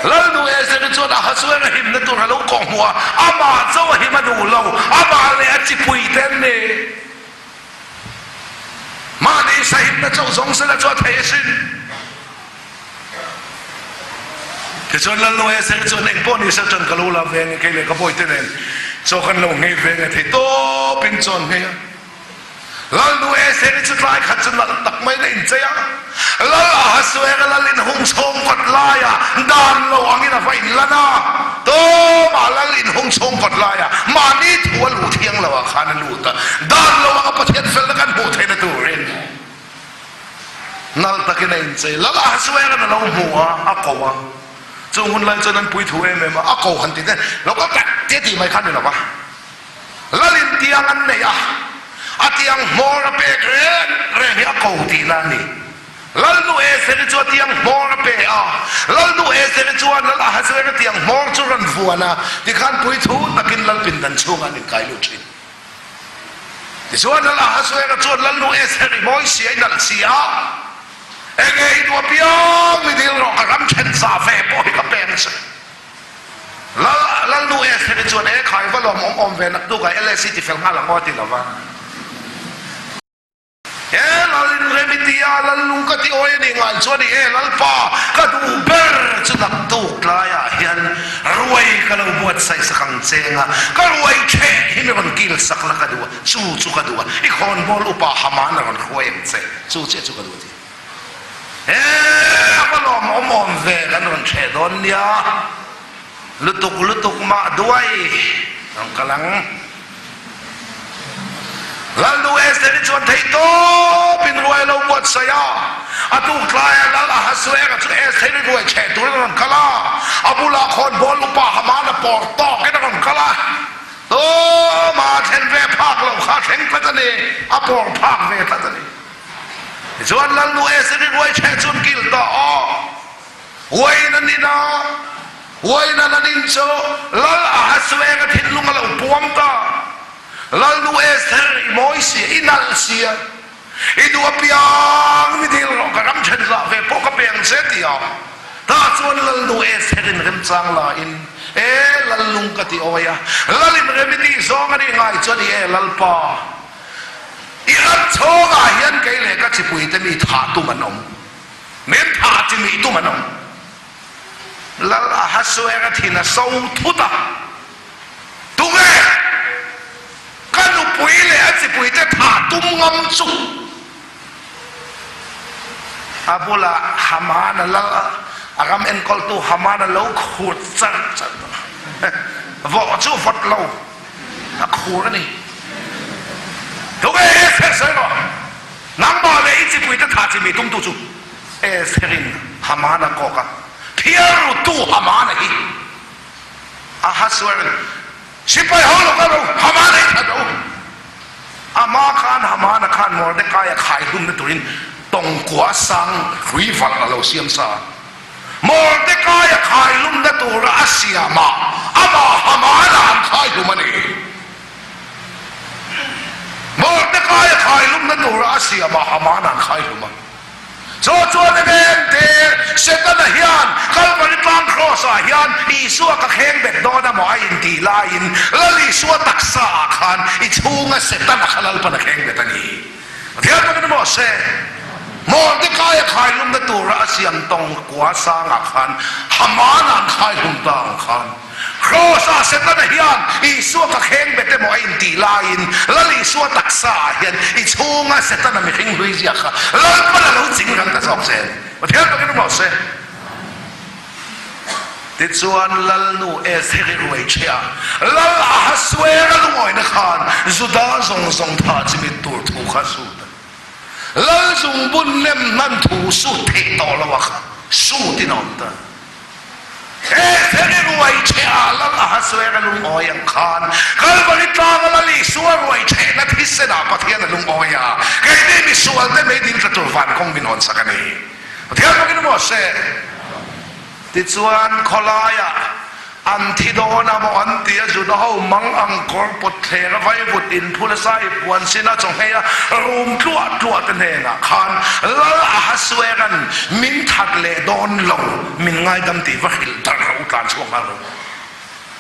Lalnu Estheri chuan Ahasuera himna tur a lo kawh hmuh a, amah chauh a him a duh lo, amah leh a chipui te an ni. Mahni sahimna chauh zawng sela chu a thei asin. Tichuan Lalnu Estheri chuan engpawh ni se ṭan ka lo la ve ang e, kei leh ka bawihte nen chaw kan lo nghei ve ang e, thei tawpin chaw an nghei a. Lalnu Estheri chu tlai khat chu nalh tak maiin a inchei a, Lal Ahasuera lal inhung chhung kawt laia dan lo angin a va inlan a, tumah lal inhung chhung kawt laia mahni thu a luh thiang lo ah khan a lut a, dan lo anga Pathian felna kan hmuh theihna turin nalh takin a inchei. Lal Ahasuera'n a lo hmu a, a ko a, chung hun lai chuan an pui thu em em a, a ko han ti te, lo kal tak tia tih mai kha a ni lo va. Lalin tiang an nei a, a tiang hmawr a pek reng reng hi a ko tihna a ni. Lalnu Estheri chu a tiang hmawr a pe a, Lalnu Estheri chuan Lal Ahasuera tiang hmawr chu rawn vuan a, tikhan puithu takin Lal pindan chhungah an inkai lut thin. Tichuan Lal Ahasuera chuan Lalnu Estheri mawi si a inalh si a, Enge i duh apiang mi dil rawh, ka ram then zah ve pawh hi ka peng che. Lal Lalnu Estheri chuan e khai va lawm awm awm ve nak tuk ah LSC ti fel nghal ang aw a ti lo va. He Lal in rem i ti a, Lalnu ka ti awi a nih ngai chuan i e Lalpa ka duh ber chu nak tuk tlai ah hian ruai ka lo buatsaih sak ang cheng a, ka ruai theh hi mi rawn kil sak la ka duh a, chu chu ka duh a, i khawnbawl upa Haman a rawn hruai ang che, chu chiah chu ka duh a ti. He a va lawmawm awm ve kan rawn hreh dawn nia, lutuk lutuk mah duai ang kal ang. Lalnu Estheri chuan theih tawpin ruai a lo buatsaih a, a tuk tlaia Lal Ahasuera chu Estheri ruai chheh turin a rawn kal a, a bulah khawnbawl upa Hamana pawr tawkin a rawn kal a, Tawma thlen ve phak lo kha a thleng tlat a ni, a pawr phak ve tlat a ni. Tichuan Lalnu Estheri ruai chheh chu an kil ta a, uain an in a, uain an an in chu Lal Ahasuera thinlung a lo puam ta. Lalnu Esther, i mawi si a, i nalh si a. I duh apiang mi dil rawh, ka ram then zah ve pawh ka pe ang che ti a. Tah chuan Lalnu Estherin remchang la in, E Lallung ka ti awi a, Lalin rem i tih zawng a nih ngai chuan i e Lalpa, i ram chhawngah hian kei leh ka chipuite mi thah tum an awm, min thah chi mih tum an awm. Lal Ahasuera thin a so thut a, Tunge ka nupui leh a chipuite thah tum ngam chu? A bulah Haman a lal a, a ram enkawltu Haman a lo khur char char a, vawh chu vawt lo, a khur a ni. Tunge Esther sawi rawh, nangmah leh i chipuite thah chi mi tumtu chu Estherin Haman a kawk a, phiar rutu Haman a hi. Ahasueran sipai ho lo kal ro, Haman a i that ro. Ama khan Hamana khan Mordekaia khai hlumna turin tawngkua sang hrui valh a lo siam sa a. Mordekaia khai hlumna tura a siam ah amah Hamana an khai hlum a ni. Mordekaia khai hlumna tura a siam ah Hamana an khai hlum a. Chu chuan a veng te Setana hian Kalvari tlang kraws ah hian Isua ka kheng bet dawn a maw a intih laiin Lal Isua taksa ah khan i chhunga Setana kha Lalpan a kheng bet a ni. Pathian takin maw se Mordekaia khailumna tura a siam tawng kua sangah khan Hamana an khaihlum ta ang khan Kraws-ah Setana hian Isua ka kheng bet emaw a intih laiin Lal Isua taksa ah hian i chhunga Setana mihring hlui ziak kha Lalpan a lo ching ral ta zawk zel. Pathian takin emaw se. Tichuan Lalnu Estheri ruai ṭheh a, Lal Ahasuera lungawina khan Juda zawng zawng thah chimit tur thu kha sut a. Lal zungbun nem hman thu sut theih tawh lo a kha sutin a awm ta. He theri ruai ṭhehah Lal Ahasuera lungawi ang khan Kalvari tlanga Lal Isua ruai ṭhehna thisenah Pathian a lungawi a, keini misualte meidil tla tur van kawng min hawn sak a ni. Pathian bawkin maw se? Tichuan khawlaiah an thi dawn a maw an ti a, Juda ho mang ang kawr pawt thleng a vaivut inphul a sai puan sin a chawhmei a rum tluah tluah te hnenah khan Lal Ahasueran min that leh dawn lo, min ngaidam tih va hrilh darh rawh u tlan chhuak nghal rawh.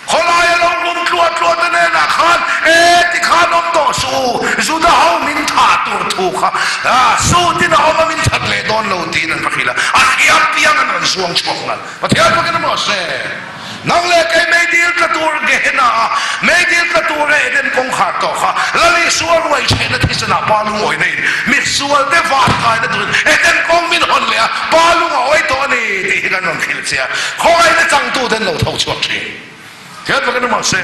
Khawlai a lo rum tluah tluah te hnenah khan e ti khan awm tawh suh u, Juda ho min thah tur thu kha sutin a awm a min that leh dawn lo tiin an va hrilh a, a hriam piang an rawn zuang chhuak nghal. Pathian bawkin a maw se? Nang leh kei meidil tla tur Gehenna a meidil tla tura Eden kawngkhar tawh kha Lal Isua ruai chhehna thisenah pa lungawina in misualte van kaina turin Eden kawng min hawn leh a, pa lung a awi tawh a ni tih hi kan rawn hrilh che a, khawngaihna changtuten lo tho chhuak thin. Pathian bawkin a maw se?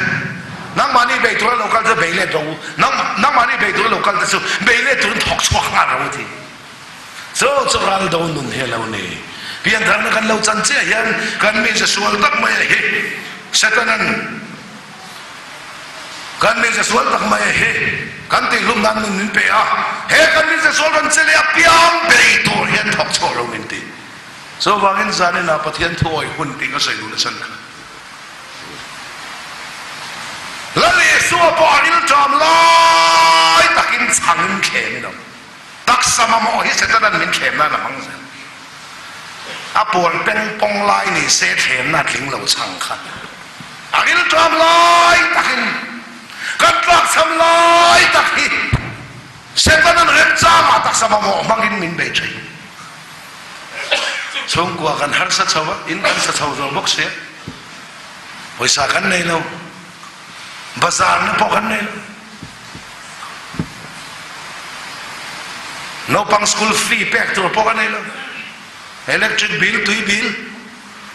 Nangmahni bei tura lo kal chu bei let rawh u, nangmahni bei tura lo kal te chu bei let turin thawk chhuak nghal rawh u ti. Chu chu ral do nun hi a lo ni. Piantharna kan lo chan chiah hian kan mize sual tak mai a hi Setanan kan mize sual tak mai a hi kan tihhlum nan nun min pe a, he kan mize sual rawn che leh apiang bei tur hian thawk chhuak lo min ti. Chuvangin zaninah Pathian thu awih hun tih ka sawi duh nasa kha. Lal Isua pawh a rilṭam lai takin chhangin thlemin a awm. Taksa mamawh hi Setanan min thlem nan a hmang zel. A puan peng pawng lai ni se thlemna a tling lo chhang kha. A rilṭam lai takin kan tlakchham lai tak hi Setanan remchangah taksa mamawh hmangin min bei ṭhin. Chhungkua kan harsa chho a, in kan sa chho zo bawk sia. Pawisa kan nei lo, bazarna pawh kan nei lo. Naupang school fee pek tur pawh ka nei lo. Electric bill, tui bill,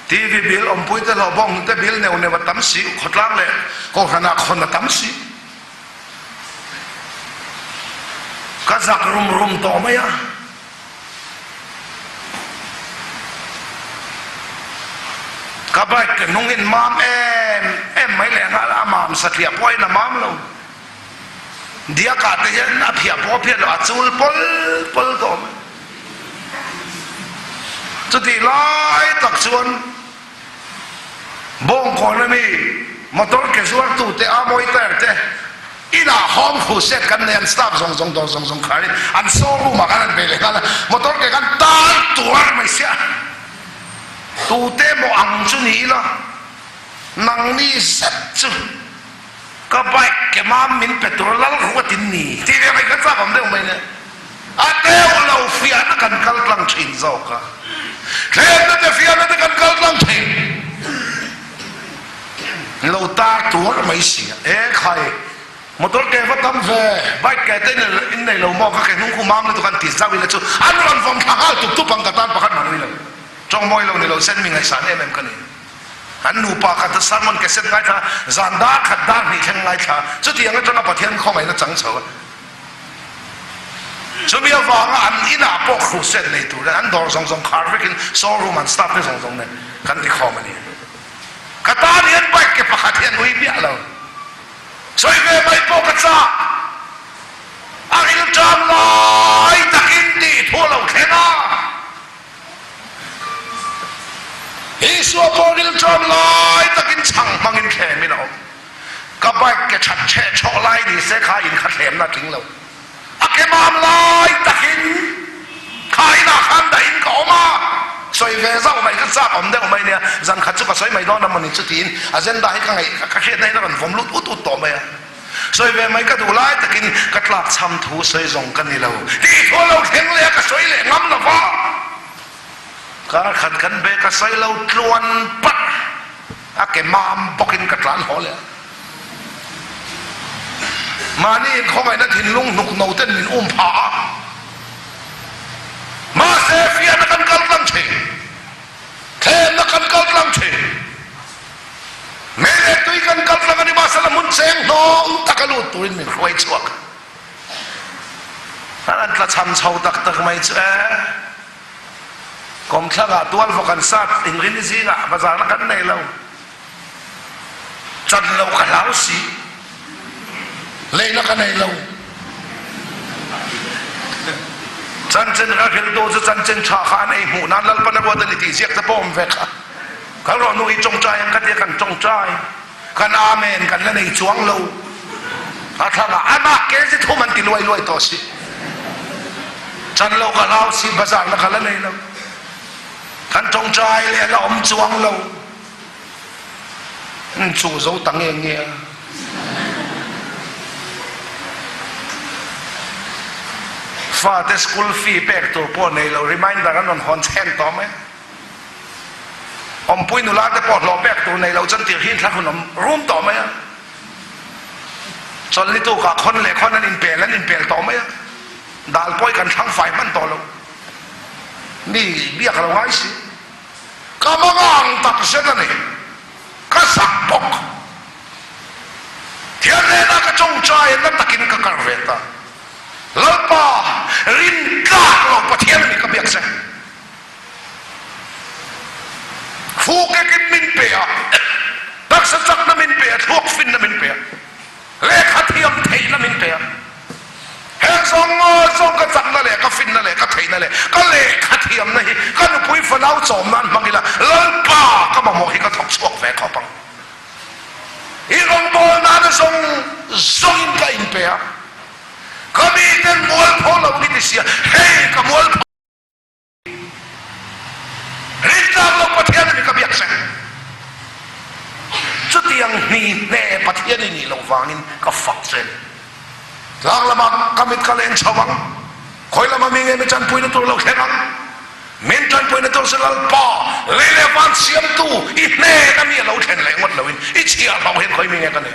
TV bill, awmpui te hlawh bawng te bill neuh neuh a tam si, khawtlang leh kohhran ah khawn a tam si. Ka zak rum rum tawh mai a. Ka bike ke hnung in mam em em mai leh nghal a, mam satliah pawh in a mam lo. Diakah te hian a phiah pawh a phiah lo, a chul pawl pawl tawh mai. Chutih lai tak chuan Bawngkawn ami motor ke zuartu te, Amoy tyre te. Inah home crusade kan nei, an staff zawng zawng dawr zawng zawng kharin an showroom ah khan an bei leh nghal a, motor ke khan tar tuar mai sia. Tute maw ang chu ni ila, nangni zet chu ka bike ke mam min pe tur lal ruat in ni tih ve mai kha chak awm deuh mai nia. A deuh lo fiahna kan kal tlang thin zawk a, thlemna te fiahna te kan kal tlang thin. Lo tar tuar mai si a, e khai motor ke va tam ve, bike ke te in nei lo maw ka ke hnung khu mam lutuk an ti zauh ila chu an rawn vawm thla nghal tup tup ang ka tan pakhat mah nui lo. Tawng mawi lo ni lo sen mi ngaihsan em em ka ni. An nupa khat a sermon cassette ngaithla zan dar khat dar hnih thleng ngaithla chutiang atanga Pathian khawngaihna chang chho a. Chumi avanga an inah pawh crusade nei tur in an dawr zawng zawng khar vekin showroom an staff te zawng zawng nen kan ti khawm a ni. Ka tan hian bike ke pakhat hi an ui miah lo. Sawi ve mai pawh ka chak. A rilṭam lai takin tih thu a lo thleng a. Isua pawh rilṭam lai takin chhang hmangin thlemin a awm. Ka bike ke that chheh chhawh lai ni se kha in kha thlemna a tling lo. A ke mam lai takin kha inah khan dahin ka awm a, sawi ve zauh mai ka chak awm deuh mai nia, zan khat chu ka sawi mai dawn a mawni chu tiin agenda hi ka ngaih ka hriatna in a rawn vawm lut ut ut tawh mai a. Sawi ve mai ka duh lai takin ka tlak chham thu sawi zawng ka ni lo tih thu a lo thleng leh a, ka sawi leh ngam lo va. Kar khat kan be ka sawi lo tluan parh a ke mam bawkin ka tlan haw leh a. Mahni inkhawngaihna thinlung hnuk no ten min um phah a, mahse fiahna kan kal tlang thin, thlenna kan kal tlang thin. Mei leh tui kan kal tlang a ni, mahse la hmun cheng hnawng taka lut turin min hruai chhuak. An an tla cham chho tak tak mai chu e. Kawmthlangah tual vawk an sat inrini zingah bazarna kan nei lo. Chan lo ka hlau si. Leina ka nei lo. Chanchin ka hriltu chu chanchin tha kha an ei hmuh nan Lalpan a ruat a ni tih ziak te pawh awm ve kha. Kal rawh nu i tawngtai ang ka tia kan tawngtai. Kan amen kan la nei chuang lo. A thlangah amah kezi thum an ti luai luai tawh si. Chan lo ka hlau si bazar na ka la nei lo. Kan tawngtai leh la awm chuang lo. An chu zo ta nge nge a. Fate school fee pek tur pawh nei lo reminder an rawn hawn chhen tawh mai. Awmpui nula te pawh hlawh pek tur nei lo chuan tir hi thla hun awm rum tawh mai a. Chawlhni tukah khawn leh khawn an inpel an inpel tawh mai a. Dal pawi kan thlang fai hman tawh lo. Mi biak a lo ngai si. Ka mangang tak zet a ni. Ka zak bawk. Thian hnenah ka tawngtai a na takin ka kar ve ta. Lalpa, rin tlak lo Pathian a ni ka biak che. Fukekin min pe a, taksa chakna min pe a, thluak finna min pe a, lehkha thiam theihna min pe a. Heng zawng zawng ka chakna leh ka finna leh ka theihna leh ka lehkha thiamna hi ka nupui fanau chawm nan hmang ila Lalpa ka mamawh hi ka thawk chhuak ve khawp ang. I rawngbâwl nana zawng zawngin ka inpe a, ka miten mualpho lo ni ti sia, hei ka mualpho. Rintlak lo Pathian a ni ka biak che. Chutiang hni hne Pathian i nih loh vangin ka fak che a ni. Tlang lamah ka mit ka leng chho ang, khawi lama mi nge mi tanpuina tur lo thleng ang? Min tanpuina tur chu Lalpa, lei leh van siamtu i hnena mi a lo thlen leh ngawt loin i chhiah hlauh hian khawi mi nge ka nen?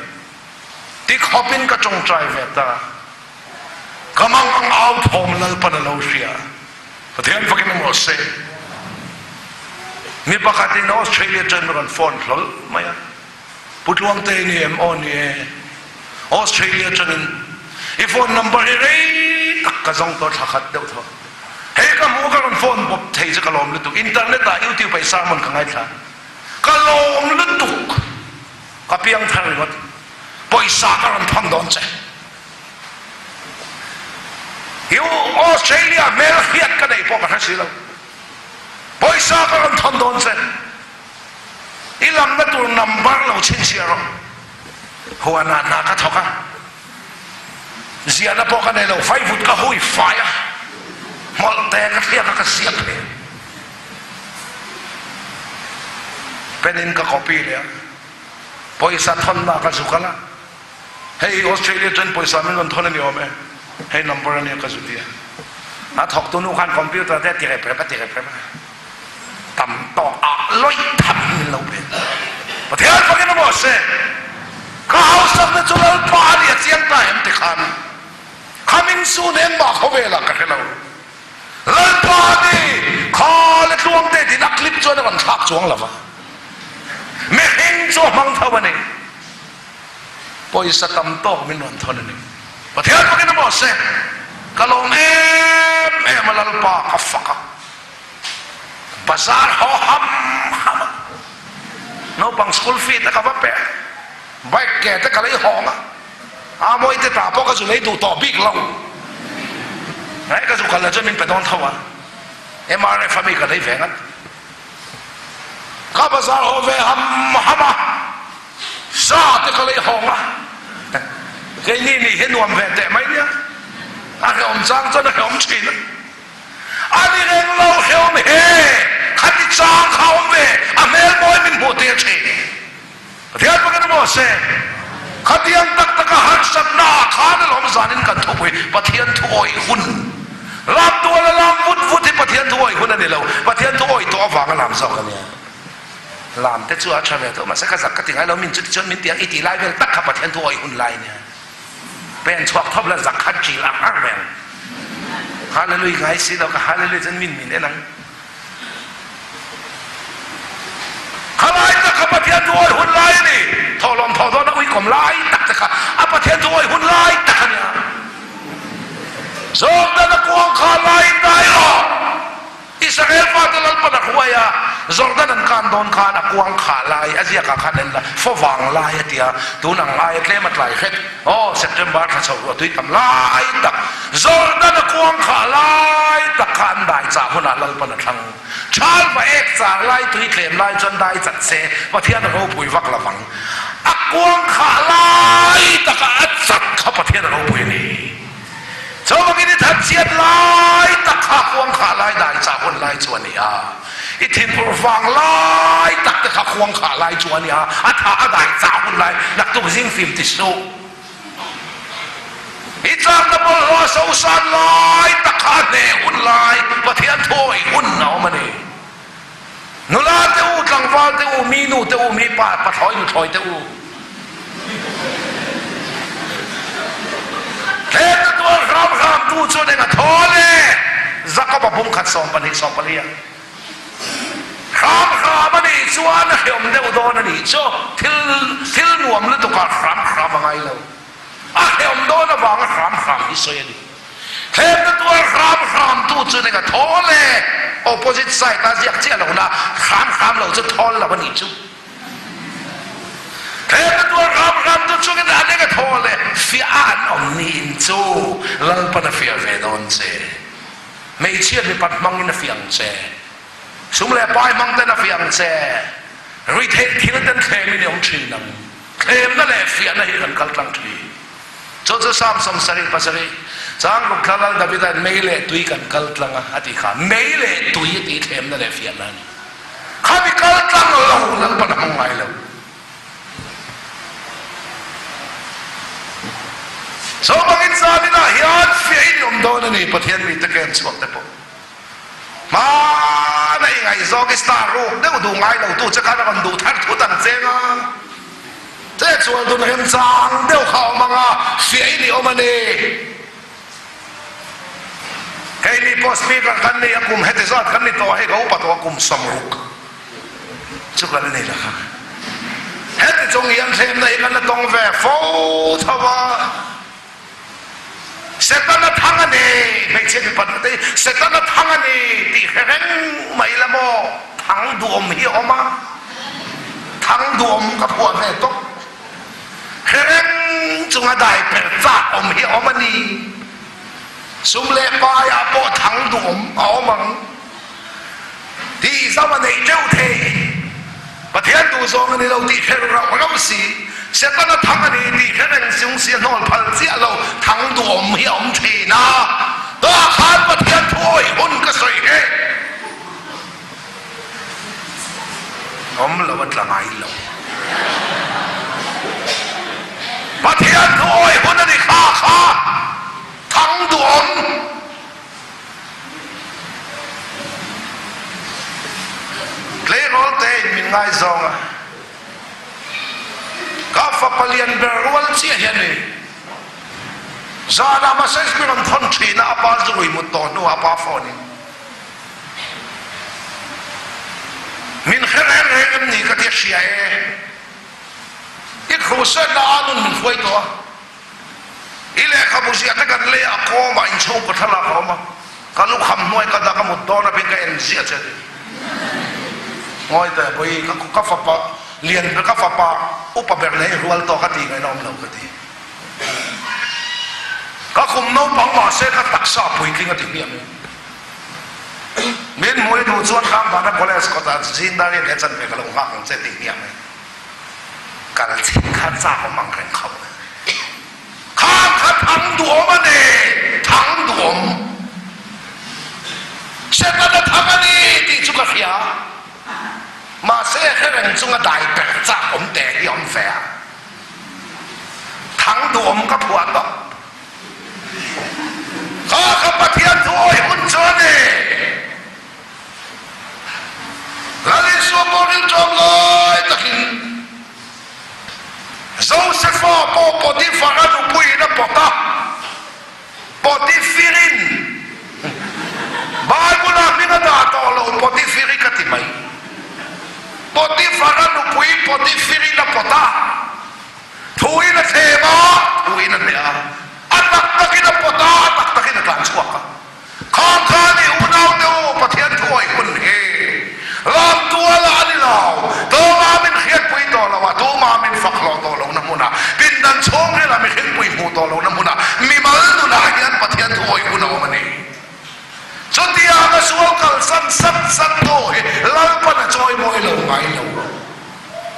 Ti khawpin ka tawngtai ve ta. Ka mang ang au thawm Lalpan a lo hria. Pathian fakin awm rawh se. Mi pakhatin Australia chuan rawn phone hlawl mai a, Pu Tluangte i ni em? Aw ni e. Australia atangin i phone number hi rei tak ka zawng tawh thla khat deuh thaw. Hei ka hmuh ka rawn phone bawp thei chu ka lawm lutuk. Internet ah YouTube ah i sermon ka ngaithla. Ka lawm lutuk. Ka piang thar ringawt. Pawisa ka rawn thawn dawn che. Hi Australia hmel hriat ka neih pawh ka hre si lo. Pawisa ka rawn thawn dawn che. I lamna tur number lo chhinchhiah rawh. Huanah hna ka thawk a. Ziahna pawh ka nei lo, vaivut ka hui fai a, hmawlh te ka thliak a ka ziak hle. Pen in ka copy leh a, pawisa thawnna ka zu kal a, hei Australia chuan pawisa min rawn thawn a ni awm e, hei number a nia ka zu ti a. A thawktu nu khan computer te a ti rep rep a ti rep rep a, tam tawk ah lawih tham min lo pe. Pathian fakin a maw se, ka hausakna chu Lalpa a ni a chiang ta em ti khan khamin sun engmah khawvelah ka hre lo. Lalpa a ni, kha le tluang te tiin a clip chuan a rawn thlak chuang lo va, mihring chu a hmang tho a ni. Pawisa tam tawk min rawn thawn a ni. Pathian fakin a maw se, ka lawm em em a Lalpa ka fak a. Bazar haw ham ham a, naupang school fee te ka va pe a, bike ke te ka lei hawng a, a mawi te ta pawh ka zu lei duh tawh bik lo. Hei ka zu kal la chuan min pe dawn tho a, MRF a mi ka lei ve ngat. Ka bazar haw ve ham ham a, sa te ka lei hawng a, keini nih hi nuam ve teh mai nia, a hrehawm chang chuan a hrehawm thin a. A ni reng lo hrehawm he, khati chang kha awm ve, a hmel mawi min hmuh tir thin. Pathian pakin a maw se, khatiang tak taka harsatna ah khan alawm zanin kan thupui Pathian thu awih hun. Lam tuala lam vut vut hi Pathian thu awih hun a ni lo, Pathian thu awih tawh avanga lam zawk a nia. Lam te chu a tha ve tawh mahse ka zak ka ti ngai lo, min chuti chuan min ti ang i tih lai vel tak kha Pathian thu awih hun lai a nia. Pen chhuak thawp la zak khat ṭil ang ang reng. Hallelujah ngai si lo ka hallelujah cun min min en ang. Kha lai tak kha Pathian thu awi hun lai a ni. Thawhlawm thawh dawn a uikawm lai tak te kha a Pathian thu awi hun lai tak a nia. Jordan a kuang kha laiin dai rawh. Israel fate Lalpan a hruai a, Jordan an kan dawn khan a kuang khah lai a ziakah khan en la, favang lai a ti a, tun ang aia tlem a tlai hret, aw September thla chho ruah tui tam lai tak, Jordan a kuang khah lai tak kha an dai chah hunah Lalpan a thlang. Thal va ek char lai tui tlem lai chuan dai chat se, Pathian a ropui vak lo vang. A kuang khah lai taka a chat kha Pathian a ropui a ni. Chuvangin i thatchhiat lai tak kha khuang khah lai dai chah hun lai chu a ni a, i thinur vang lai tak te kha khuang khah lai chu a ni a, a tha a dai chah hun lai naktuk zing fim ti suh. I chakna bawlhhlawh a sosan lai tak kha a hneh hun lai Pathian thawi hun a awm a ni. Nula te u, tlangval te u, mi nu te u, mi pa, pathlawi nuthlawi te u. Heta tual hram hram tu chuan eng a thawl e? Jakob a bungkhat 12 14 a. Hram hram a nih chuan a hreawm deuh dawn a nih chu. Thil thil nuam lutuk ah hram hram a ngai lo. A hreawm dawn avanga hram hram hi sawi a ni. Hlemna tuar hram hram tu chu eng a thawl e? Opposite side a ziak chiah lo na hram hram lo chu thawl lo a nih chu. Hlemna tuar hram hram tu chu eng an eng a thawl e? Fiah a an awm niin chu Lalpan a fiah ve dawn che. Hmeichhia mipat hmangin a fiah ang che. Sum leh pai hmang ten a fiah ang che. Ruihtheih thil ten thlemin i awm thin ang. Thlemna leh fiahna hi kan kal tlang thin. Chu chu Psalm 77 chang ruk thla Lal Davida'n mei leh tui kan kal tlang a, a tih kha. Mei leh tui a tih thlemna leh fiahna a ni. Khami kal tlang lo Lalpan a hmang ngai lo. Chuvangin zaninah hian fiahin i awm dawn a ni, Pathian mite ken chhuak te pawh. Hmana i ngaihzawng i star ruk deuh duh ngai lo tu che khan a rawn duh thar thut ang che nga. Che chuan tun remchang deuh kha a awm ang a, fiahin i awm a ni. Hei mi pawh speaker kan ni a, kum heti zat kan ni tawh a, hei ka upa tawh a, kum 60 chu kan ni la kha. Heti chung hian thlemna hi kan la tawng ve fo tho a. Setana thang a ni, hmeichhia mipa duh te hi Setana thang a ni tih hre reng mai la maw? Thang duhawm hi a awm a, thang duhawm ka phuah ve tawp. Hre reng chunga dai per chak awm hi a awm a ni. Sum leh paiah pawh thang duhawm a awm ang. Tih zau a neih teuh thei. Pathian duhzawng a ni lo tih hre rauh rauh si. Setana thang a ni tih hre reng chung. chung si a hnawl phal chiah lo thang duhawm hi a awm thin a, tah khan Pathian thu awih hun ka sawi he. Awm lo a tla ngai lo. Pathian thu awih hun a ni kha kha thang duhawm. Tleirawl te in min ngaizawng a, ka fapa lian ber rual chiah hi a ni. Zanah message min rawn thawn thin a, a pa zurui mut tawh hnuah a pa phone in min hre reng reng em ni ka ti a hria e. I crusade na a nun min hruai tawh a. I lehkhabu ziah te kan lei a, kawmah inchhungkaw thlalak a awm a, ka lukham hnuai ka dak a mut dawn avin ka en ziah che a ti. Ngawi teh bawi, ka ka fapa lian ber ka fapa upa ber leh i rual tawk a tih ngaihna awm lo ka ti. Ka kum naupang mahse ka taksa puitling a ti hmiah mai. Min hmui duh chuan Kambana College kawtah Zindari leh chanve ka lo nghak ang che ti hmiah mai. Kal chhin kha chak awm ang reng khauh e. Kha kha thang duhawm a ni, thang duhawm. Setana thang a ni tih chu ka hria. Mahse hre reng chunga dai per chak awm te hi awm ve a. Thang duhawm ka phuah tawp. Kha kha Pathian thu awih hun chu a ni. Lal Isua pawh rilṭawm lai takin Josefa pawh Potifara nupuiin a pawt a, Potifirin Bible-ah hming a dah tawh lo, Potifiri ka ti mai. Potifara nupui Potifirin a pawt a, thuin a thlem a, thuin a hneh a, a tak takin a pawt a, a tak takin a tlan chhuak a. Khang kha ni unau te u Pathian thu awih hun hi lam tual ah a ni lo. Tuma min hriatpui tawh lo a, tuma min fak hlawh tawh lohna hmunah, pindan chhungril ah mihringpui hmuh tawh lohna hmunah mimal nunah hian Pathian thu awih hun a awm a ni. Chutiang a sual kalsan sat sat tu hi Lalpan a chawi mawi lo ngai lo.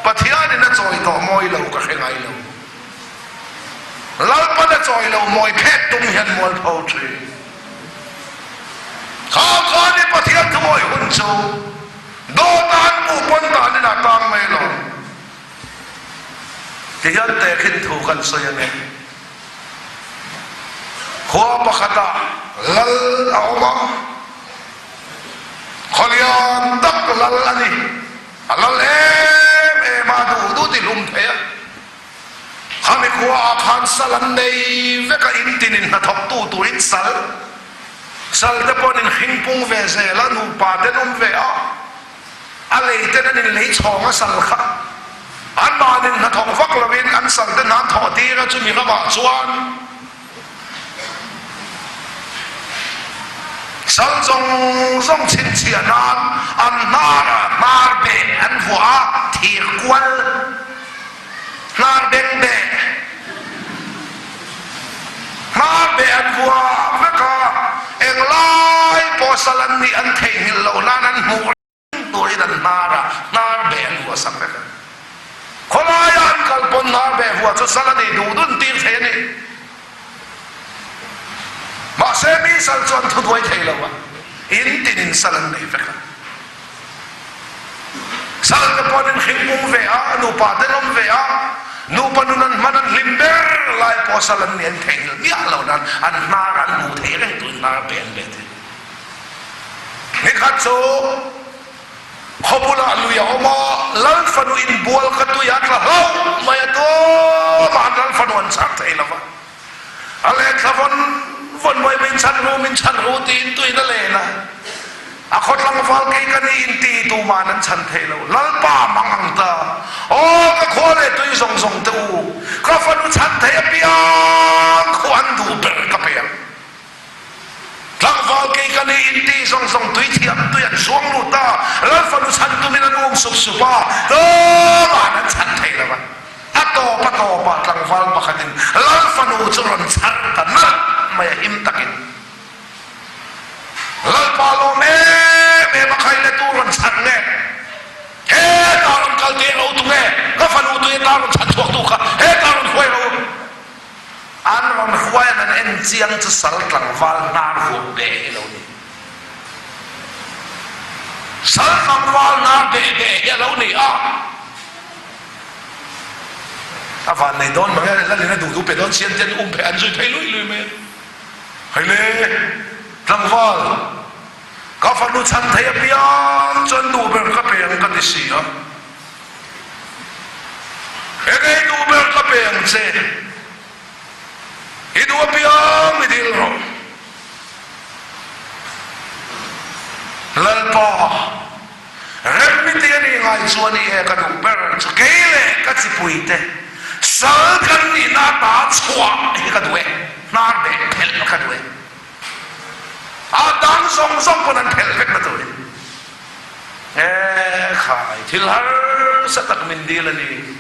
Pathianin a chawi tawh mawi lo ka hre ngai lo. Lalpan a chawi lo mawi phet tum hian mualpho thin. Kha kha ni Pathian thuawi hun chu dawta an puh pawn danin a tang mai lo. Ti hian tehkhin thu kan sawi a ni. Khua pakhatah lal a awm a, khawlian tak lal a ni. A lal em em a, duh duh ti hlum thei a. Khami khua ah khan sal an nei vek a, in tin in hnathawk tu turin sal, sal te pawh an in hring pung ve zel a, nupa te an awm ve a, a lei ten an in lei chhawng a sal kha an mahni hnathawk vak lovin an sal te hna an thawh tir a, chumi ramah chuan Sal zawng zawng chhinchhiah nan an hnarah hnar beh an vuah a, thir kual hnar beng beh hnar beh an vuah vek a, englai pawh sal an nih an theihnghilh loh nan an hmuh reng turin an hnarah hnar beh an vuah sak vek a. Khawlaia an kal pawn hnar beh vuah chu sal a nih duh dun tir thei a ni. Mahse mi sal chu an thuduai thei lo a, in tinin sal an nei vek a. Sal te pawh an inhring pung ve a, nupa te an awm ve a, nupa nun an hman an hlim ber lai pawh sal an nih an theihnghilh miah lo nan an hnar an hmuh theih reng tuin hnar beh an beh thei. Nikhat chu Khaw bulah lui a awm a, Lal fanu inbual kha tui a tla hlauh mai a, tumah an Lal fanu an chhar thei lo va. A lehthla vawn vawn mai min chhan ru, min chhan ru tiin tuiin a len a. A khaw tlangval kei ka ni inti tuma'n an chhan thei lo. Lalpa mang ang ta, aw ka khua leh tui zawng zawng te u, ka fanu chhan thei apiang khu an duh ber ka pe ang. Tlangval kei ka ni in ti zawng zawng tui thiam tui an zuang lut a, Lal fanu chhan tumin an um sup sup a, tumah an chhan thei lo a. A tawp a tawp ah tlangval pakhatin Lal fanu chu rawn chhar ta nalh mai a him takin Lalpa lawm em em a khai le tu rawn chhar nge? Hetah rawn kal teh ro tu nge? Ka fanu tui ata rawn chhan chhuak tu kha hetah rawn hruai ro. en chiang chu sal tlangval hnar vuah beh hi lo ni. Sal tlangval hnar beh beh hi a lo ni a. A van nei dawn mang e, Lalin a duh duh pe dawn sian te an um phei an zui phei lui lui mai a. Hei le, tlangval, ka fanu chhan thei apiang chuan duh ber ka pe ang ka ti si a. Enge i duh ber ka pe ang che, i duh apiang i dil rawh. Lalpa, rem i ti a nih ngai chuan i e ka duh ber chu kei leh ka chipui te sal kan nihna ata chhuah hi ka duh e, hnar beh phelh ka duh e. A dang zawng zawng pawn an phelh vek na tur in. E khai, thil harsa tak min dil a ni.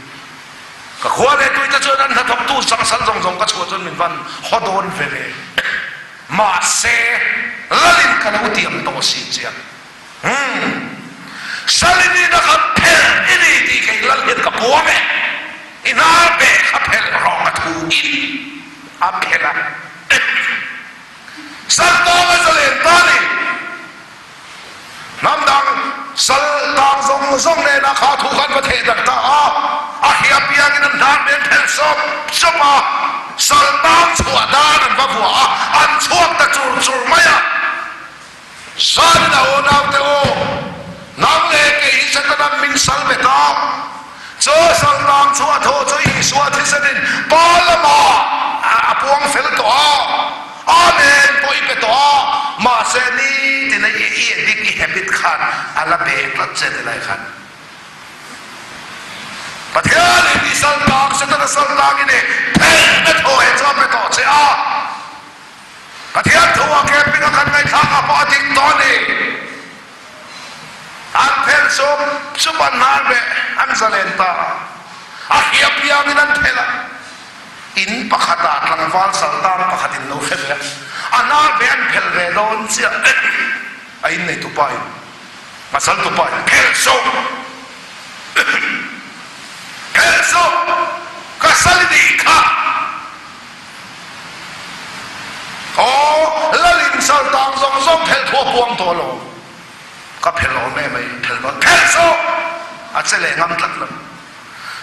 Ka khua leh tuite chuan an hnathawktu sangsal zawng zawng ka chhuah chuan min van haw dawn ve ve. Mahse, Lalin ka lo tiam tawh si chiah. Umm, Salinina kha phelh i ni tih kei Lal hian ka puang e. I hnar beh kha phelh rawh ka thu in a phelh a. Santawng a zalen ta ni. Hnam dang sal tang zawng zawng nena kha thu khan va theh darh ta a, a hria piangin an hnar men phelh sawp sawp a, sal tang chhuah dan an va vuah a, an chhuak ta chur chur mai a. Zanin a unaute u, nang leh kei hi Setana'n min sal bet a, chu sal tang chhuah thu chu Isua thisenin Pa lamah a puang fel tawh a. Amen pawh i pe tawh a, mahse nitin a i addict, i habit khan a la beh tlat che ti lai khan Pathian in i sal tang, Setana sal tang in i phelh na thaw he chu a pe tawh che a, Pathian thu a camping a kan ngaihthlak ah pawh a dik tawh a ni. An phelh sup sup an hnar beh an zalen ta a, a hria piangin an phelh a. In pakhatah tlangval saltang pakhatin lo hre ve a, a hnar ve an phelh ve dawn chiah a innei tupain, pasal tupain, Phelh suh! Phelh suh! Ka sal i nih kha! Aw, Lalin saltang zawng zawng phelh thu a puang tawh lo. Ka phelh awm em ai, phelh dawn. Phelh suh! A che leh ngam tlat lo.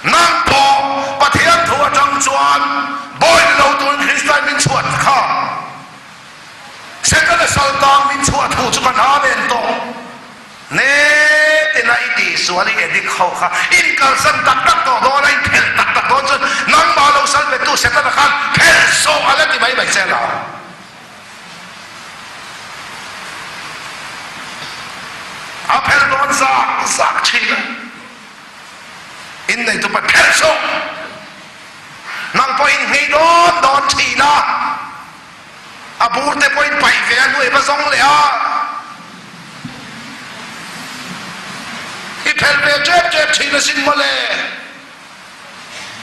Nang pawh Pathian thu atang chuan bawi ni lo turin Kristain min chhuat kha. Setana saltang min chhuah thu chu kan amen tawh. Netina i tihsual i edik ho kha in kalsan tak tak tawh dawn a, in phelh tak tak dawn chuan nangmah lo sal bettu Setana khan phelh zawh a la ti mai mai che la. A phelh dawn zak zak thin a. Innei tupa phelh suh! Nang pawh in nghei dawn dawn thin a, a bur te pawh in paih ve a hnuai va zawng leh a, i phelh ve tep tep thin asin mawle.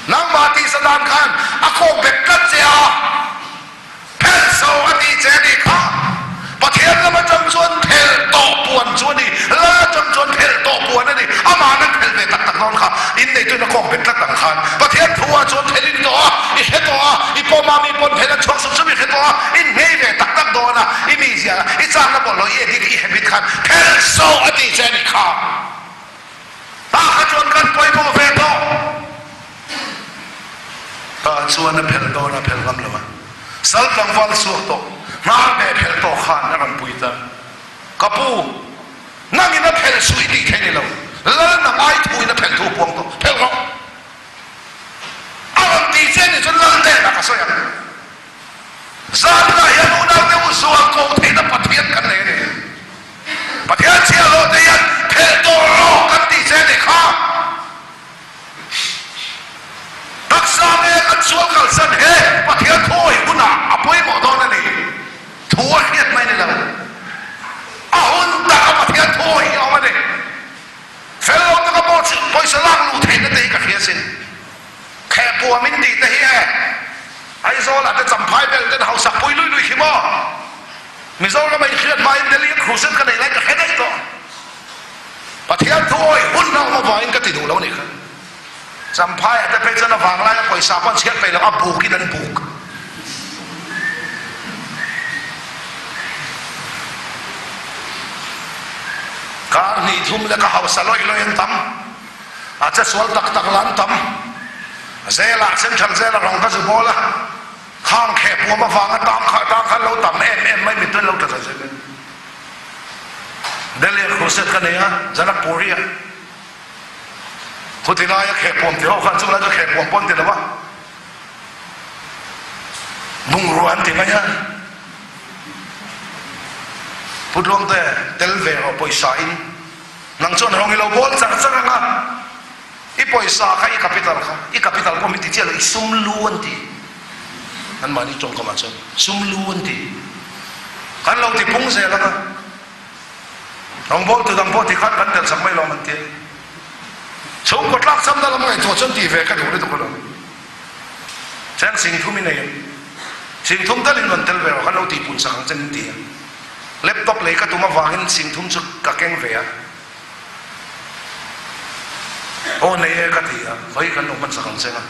Nangmah tihsa dan khan a kawk bet tlat che a. Phelh so a tih che a nih kha. Pathian lam atang chuan phelh tawh puan chu a ni. Lal atang chuan phelh tawh puan a ni. Amah nan phelh ve tak tak dawn kha. Inneituin a kawk bet tlat ang khan. Pathian thu ah chuan phelh in tawh a, i hre tawh a, i pawm a mi pawn phelh an chhuak sup sup i hre tawh a, in nghei ve tak tak dawn a, i mizia, i chakna bawlhhlawh, i edit, i habit khan phelh so a tih che a nih kha. Tah kha chuan kan pawimawh ve tawh. Tah chuan a phelh dawn a phelh ngam lo a, sal tlangval chhuak tawh, hnar beh phelh tawh khan a rawn pui ta. Ka pu, nangin a phelh suh i tih theih ni lo, lal nang ai thuin a phelh thu puang tawh, phelh rawh. A rawn tih che ni chuan lal hnenah ka sawi ang. Zanah hian unaute u zual ko theihna Pathian kan nei a ni. Pathian chhiahhlawh te hian phelh tawh rawh kan tih che ni kha. Taksa nge kan sual kalsan he Pathian thuawih hunah a pawimawh dawn a ni. Thu a hriat mai ni lo. A hun taka Pathian thuawih hi a awm a ni. Fel lo taka pawisa lak luh theihna te hi ka hria sin. Khehpuam in tih te hi e Aizawl ah te Champhai vel ten hausak pui lui lui khi maw? Mizoram a i hriat hma in Delhi a crusade ka nei lai ka hre daih tawh. Pathian thu awih hun a awm avangin ka ti duh lo nih kha. Champhai ah te phei chuan a vanglai a pawisa pawh an chhiat peih lo a buk in an buk. Kar hnih thum leka hausa lawih lawih an tam. A che sual tak tak lah an tam. Zelah Central Zela rawng ka zu bawl a, khang kheh puam avanga tang kha tang khan lo tam em em mai mittu an lo tla zai zai mai. Delhi ah crusade ka nei a, Janakpuri ah. Khuti laia kheh puam ti ho khan chung lai chu kheh puam pawh an ti lo a, bungrua an ti mai a. Pu Tluangte, tel ve rawh pawisa in. Nang chuan rawng i lo bawl char char ang a, i pawisa kha i capital kha, i capital pawh min ti chiah lo, i sum lu an ti. Anmahni tawngkamah chuan sum lu an ti. Kan lo ti pung zel ang a, rawngbawltu dang pawh ti khan kan tel chak mai lo an ti a. Chhungkaw tlak chamna lam ngaihtuah chuan tih ve ka duh lutuk alawm. Cheng singthum i nei em? Singthum talin rawn tel ve rawh, kan lo tihpun sak ang che min ti a. Laptop lei ka tum avangin singthum chu ka keng ve a. Aw nei e ka ti a, vawi kan lo hman sak ang che nga.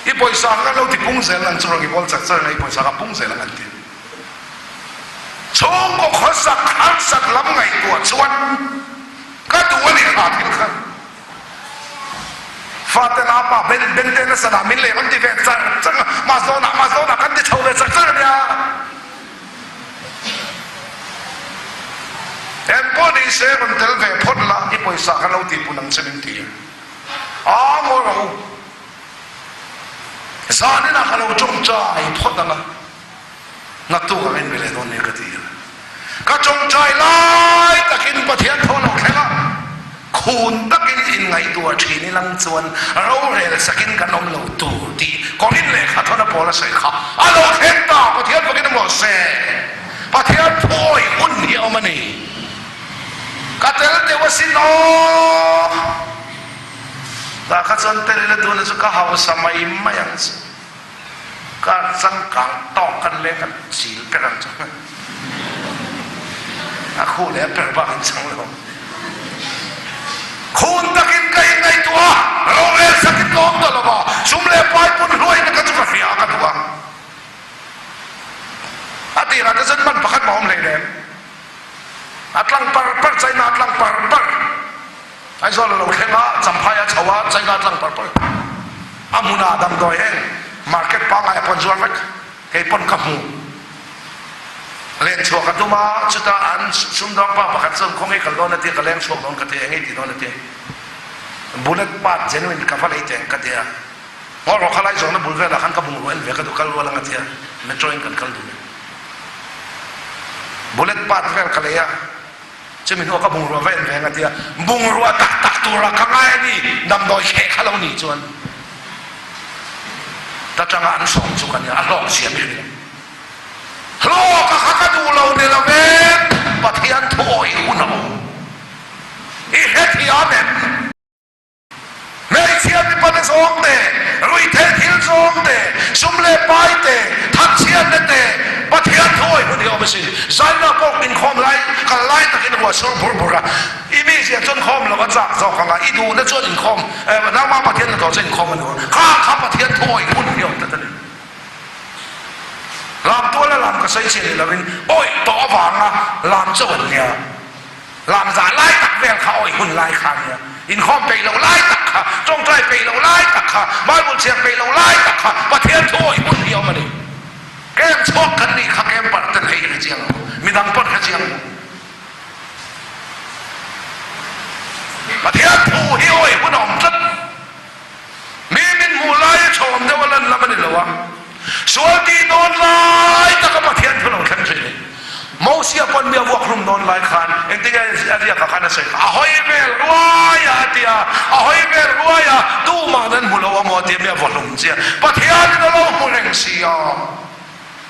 I pawisa kha kan lo ti pung zel ang chu rawn i bawl chak char ang a, i pawisa kha pung zel ang an ti. Chhungkaw khawsak harsat lam ngaihtuah chuan ka duh a ni kha thil kha. Fate la pa ben ben te nasa dah min leh an ti ve char char a, mahzawnah mahzawnah kan ti chho ve char char a nia. Engpawh ni se rawn tel ve phawt la, i pawisa kha lo tihpun ang che min ti a. Aa ngawi rawh u. Zaninah ka lo tawngtai phawt ang a. Naktuk ang in mi leh dawn nia ka ti a. Ka tawngtai lai takin Pathian thaw lo thleng a, khun takin inngaihtuah thin i lang chuan rorel sakin kan awm lo tur tih Korin lehkha thawn a pawl a sawi kha a lo thleng ta. Pathian fakin awm rawh se. Pathian phawi hun hi a awm a ni. Ka tel deuh asin aw. Tah kha chuan tel ila tuna chu ka hausa mai mai ang chu. Car changkang tawk kan leng kan chil per ang chu a khu leh a per bak in chang lo. Khun takin ka inngaihtuah a, rorel sakin ka awm ta lo va, sum leh pai pun hluaina ka chu ka hria a ka duh ang. A tirah te chuan man pakhat mah awm hlei nem. A tlang par par China a tlang par par. Aizawl a lo thleng a, Champhai a chho a, China tlang par par a hmunah damdawi eng market pangngai a pawn zuar vek, kei pawn ka hmu. Leng chhuah ka tum a, chutah an sumdawng pa pakhat chuan khawnge kal dawn a tia, ka leng chhuak dawn ka ti, eng ei ti dawn a tia, bullet part genuine ka va lei teh ang ka ti a, ngaw rawh khalai zawhna bul velah khan ka bungrua en ve ka duh kal rual ang a tia, metro in kan kal dun e. Bullet part vel ka lei a. Chumi hnuah ka bungrua va en reng a tia, bungrua tak tak tura ka ngai a ni, damdawi kheh kha lo ni chuan ta tanga an sawm chu ka nia, a hlawk zia mi ring. Hlawk a kha ka duh lo ni lo e, Pathian thu awih hun a awm. I hrethiam em? Hmeichhia mipate zawng te, ruihtheih thil zawng te, sum leh pai te, thatchhiatna te, Pathian thuawi hun hi a awm asin. Zaina pawh inkhawm lai, kal lai takin ruah sur bur bur a, i mizia chuan khawm lo a chak zawk ang a, i duhna chuan inkhawm, nangmah Pathian hnathawh chuan inkhawm a nuam. Kha kha Pathian thuawi hun hi a awm tlat a ni. Lam tuala lam ka sawi chhiat ni lovin awih tawh avanga lam chauh an nia. Lam zah lai tak vel kha awih hun lai kha ania. Inkhawm peih loh lai tak kha, tawngtai peih loh lai tak kha, Bible chhiar peih loh lai tak kha Pathian thu awih hun hi a awm a ni. Kem chhuak kan nih kha camper ten hei hre chiang ang u, midang pawn hre chiang ang u. Pathian thu hi awih hun a awm tlat. Mi min hmuh laia chhawm deuh a lan lam a ni lo a, sual tih dawn lai taka Pathian thu lo thleng thin ni. Mosia pawn mi a vuak hlum dawn lai khan engtin nge a riakah khan a sawi kha, a hawi vel ruai a a ti a, a hawi vel ruai a, tumah nan hmu lo a maw a ti a, mi a vaw hlum chiah. Pathianin a lo hmu reng si a.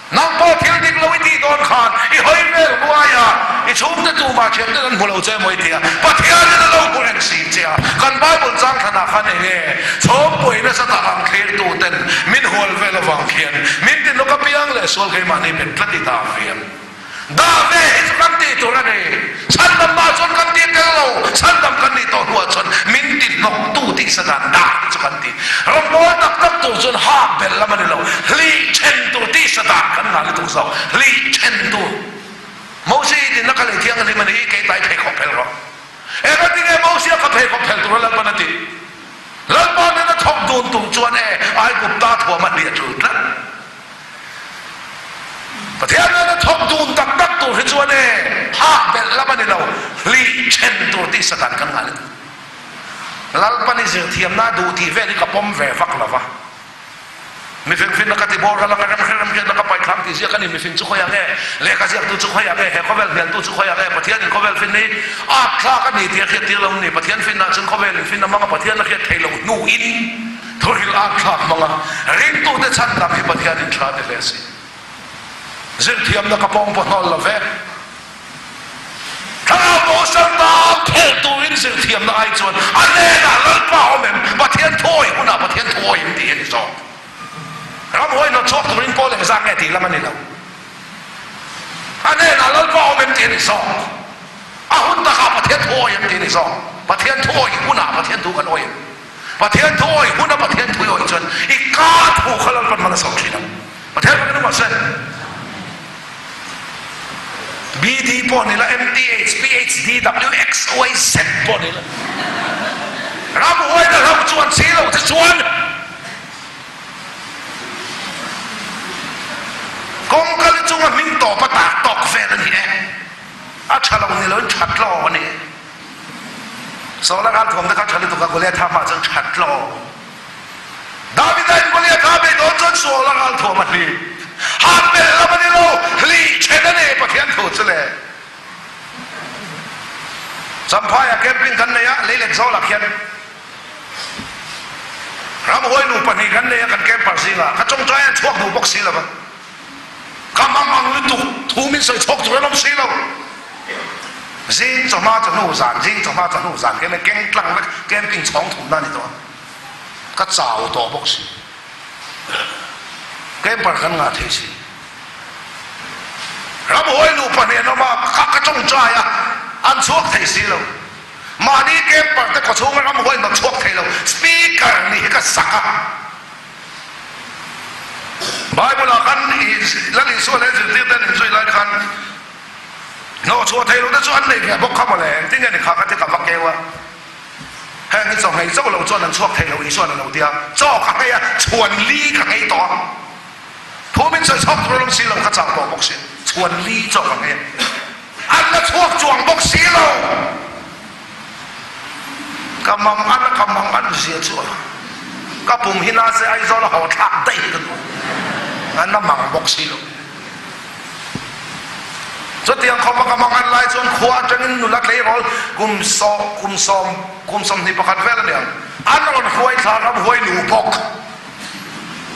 Nang pawh thil dik lo i tih dawn khan i hawi vel huai a, i chhungte tumah thianten an hmu lo che emaw i ti a, Pathianin a lo hmu reng si che a. Kan Bible chang thlanah khan eng nge chhawmpuai nasa tak ang thlirtuten min hual vel avang khian min ti nawk apiang leh sual keimahni bet tlat i dah ve ang. Dah ve hi chu kan tih tur a ni. Chhandamah chuan kan tih tel lo, chhandam kan nih tawh hnuah chuan min ti hnawktu tih sa dan dah hi chu kan ti. Rawngbawl tak tak tur chuan hak belh lam a ni lo, hlih then tur tih sa dan kan ngah lutuk zawk, hlih then tur. Moses i dinna ka lei thianghlim a ni, kei tai pheikhawk phel rawh. Engatinge Mosia ka pheikhawk phelh tura Lalpan a tih? Lalpa nena thawk dun tum chuan e Aigupta thuam a hliah tul tlat. Pathian nena thawk dun tak tak tur hi chuan e hak belh lam a ni lo, hlih then tur tih Satan kan ngai lutuk. Lalpan i zirthiamna duh tih vel hi ka pawm ve vak lo va. Mifing finna ka ti bawr ka lang a, remhre remhriatna ka paih thlam tih ziak a ni. Mifing chu khawiah nge? Lehkha ziaktu chu khawiah nge? He khawvel hnialtu chu khawiah nge? Pathianin khawvel fin hi ât thlak a ni tih a hriattir lo ni. Pathian finna chuan khawvelin fin a hmang a, Pathian a hriat theih loh hnuin thuhril ât thlak hmang a, ringtute chhandam hi Pathianin tha ti hle si. Zirthiamna ka pawng pawh hnawl lo ve. Thlarau bosan tan phelh turin zirthiamna ai chuan a hnenah Lalpa awm em? Pathian thuawi hunah Pathian thuawi em tih a ni zawk. Ramhuai hnawtchhuak turin Paul engzat nge tih lam a ni lo. A hnenah Lalpa awm em tih a ni zawk. A hun takah Pathian thuawi em tih a ni zawk. Pathian thuawi hunah Pathian thu kan awi em? Pathian thu awih huna Pathian thu i awih chuan i ka thu kha Lalpan hman a sawm thin ang. Pathian fakin awm se. BD pawh ni la, MTH, PHD, WXYZ pawh ni la. Ramhuaina hlauh chuan si lo te chuan kawngka li chunga hming tawp a tak tawk vel a ni e. A tha lo ni loin that lo a ni e. Saula ralthuam te kha tha lutuk a, Goliatha hmaah chuan that lo. Davida in Goliatha a beih dawn chuan Saula ralthuam a hlih. Han belh lam a ni lo, hlih then a ni Pathian thu chu le. Champhaiah camping kan nei a, leilet zawlah khian ramhuai nu pahnih kan nei a kan camper zingah. Ka tawngtai an chhuak duh bawk si lo va. Ka hmang ang lutuk, thu min sawi chhawk tur an awm si lo. Zing chawhma chawhnu zan, zing chawhma chawhnu zan hian keng tlang vek camping chhawng thumna a ni tawh a. Ka chau tawh bawk si. Camper kan ngah thei si. Ramhuai luh pahnih an awm a, ka ka tawngtai a, an chhuak thei si lo. Mahni camper te khawchhunga ramhuai hnawt chhuak thei lo, speaker nih hi ka zak a. Bible-ah khan Lal Isua leh zirtirte an inzui lai khan hnawhchhuah theih lohte chu an nei ve bawk kha mawle, engtin nge ni kha ka ti ka va keu a, heng hi chaw nghei chauh lo chuan an chhuak thei lo Isua'n a lo ti a, chaw ka nghei a, chhuan li ka nghei tawh a, thu min sawi chhawk tur a awm si lo, ka chau tawh bawk si, chhuan li chaw ka nghei a, an la chhuak chuang bawk si lo. Ka mang an a ka mang an zia chu a ka pum hi na se Aizawl a haw thlak daih ka duh a na mang bawk si lo. Chutiang khawpa ka mang an lai chuan khua atangin nula tleirawl kum saw kum sawm kum 21 vel a niang an rawn hruai thla ram huai nu bawk.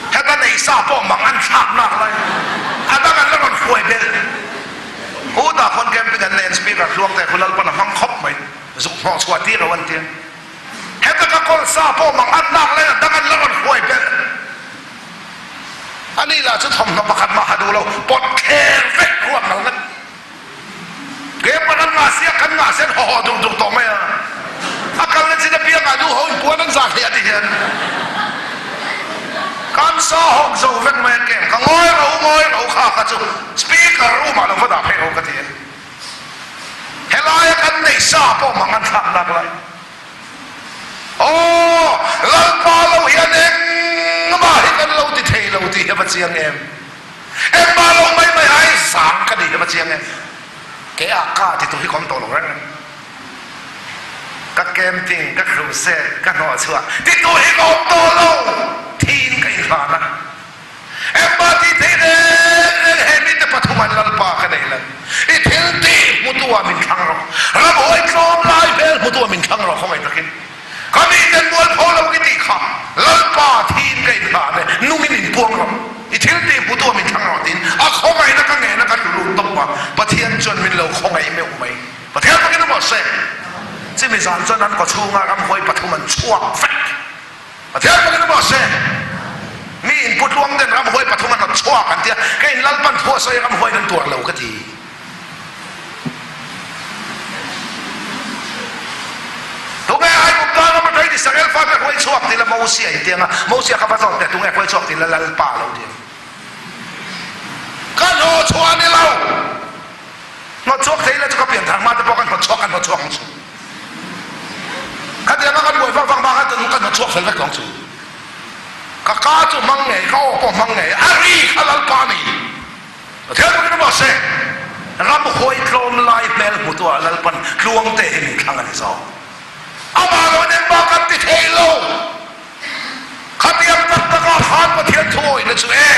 Heta nei sa pawh mang an thlak nak lai a dang an la rawn hruai belh. Hutah khawn camping an nei an speaker hluang te khu Lalpan a hmang khawp mai zuk hnawh chhuah tir lo an tia. Heta ka kawl sa pawh mang an nak lai a dang an la rawn hruai belh. Ani lah chu thawmhnaw pakhat mah ha duh lo pawt thler vek ruak ngal ngat. Kepa kan ngah sia kan ngah sen haw haw dur dur tawh mai a. A kalna chin apiangah nu ho in puan an zah hle a ti hian kan sa hawk zo vek mai a kem ka ngawi ro ngawi ro kha kha chu speaker room ah lo va dah phei ro ka ti a. Helaia kan neih sa pawh mang an thlak nak lai. Aw Lalpa lo hian engmah hi kan lo ti thei lo tih hi a va chiang em. Engmah lo mai mai ai zang ka nih hi va chiang em. Ke ah ka ti tu hi ka awm tawh lo reng reng. Ka camping, ka crusade, ka hnawhchhuah ti tu hi ka awm tawh lo. Thiin ka inhlan a. Engmah tih theih reng reng he mite pathum an Lalpa ka nei lo. I thil tih hmutu ah min thlang rawh. Ramhuai tlawm lai hmel hmutu ah min thlang rawh khawngaih takin. Ka miten mualpho lo i tih kha Lalpa thiin ka inhlan e, nungin inpuang rawh, i thil tih hmutu a min thlang rawh tiin a khawngaihna ka ngena ka tlu lut tawp a, Pathian chuan min lo khawngaih meuh mai. Pathian takin a se. Chimi zan chuan an kawchhunga ramhuai pathum an chhuak vek. Pathian takin a se. Mi inputluang ten ramhuai pathum an rawn chhuak an tia, keiin Lalpan thu a sawi ramhuaiin an tuar lo ka ti. Tunge Aigupta ram atangin Israel fate hruai chhuak tih la Mosia in tiang a, Mosia kha va zawt teh tunge hruai chhuak tih la Lalpa lo ti ang. Ka hnawh chhuah a ni lo. Hnawt chhuak thei la chu ka pian thar hma te pawh ka hnawt chhuak ka hnawt chhuak ang chu. Khatianga kan buai vak vak hma khan kan hnawt chhuak fel vek tawng chu. Ka ka chu hmang ngei, ka aw pawh hmang ngei, a ri kha Lalpa a ni. Pathian bawkin a mahse, ramhuai tlawm lai hmel hmutuah Lalpan tluangte hi min thlang a ni zawk. Amah lo in engmah kan ti thei lo. Khatiang tak takah khan Pathian thuawihna chu e,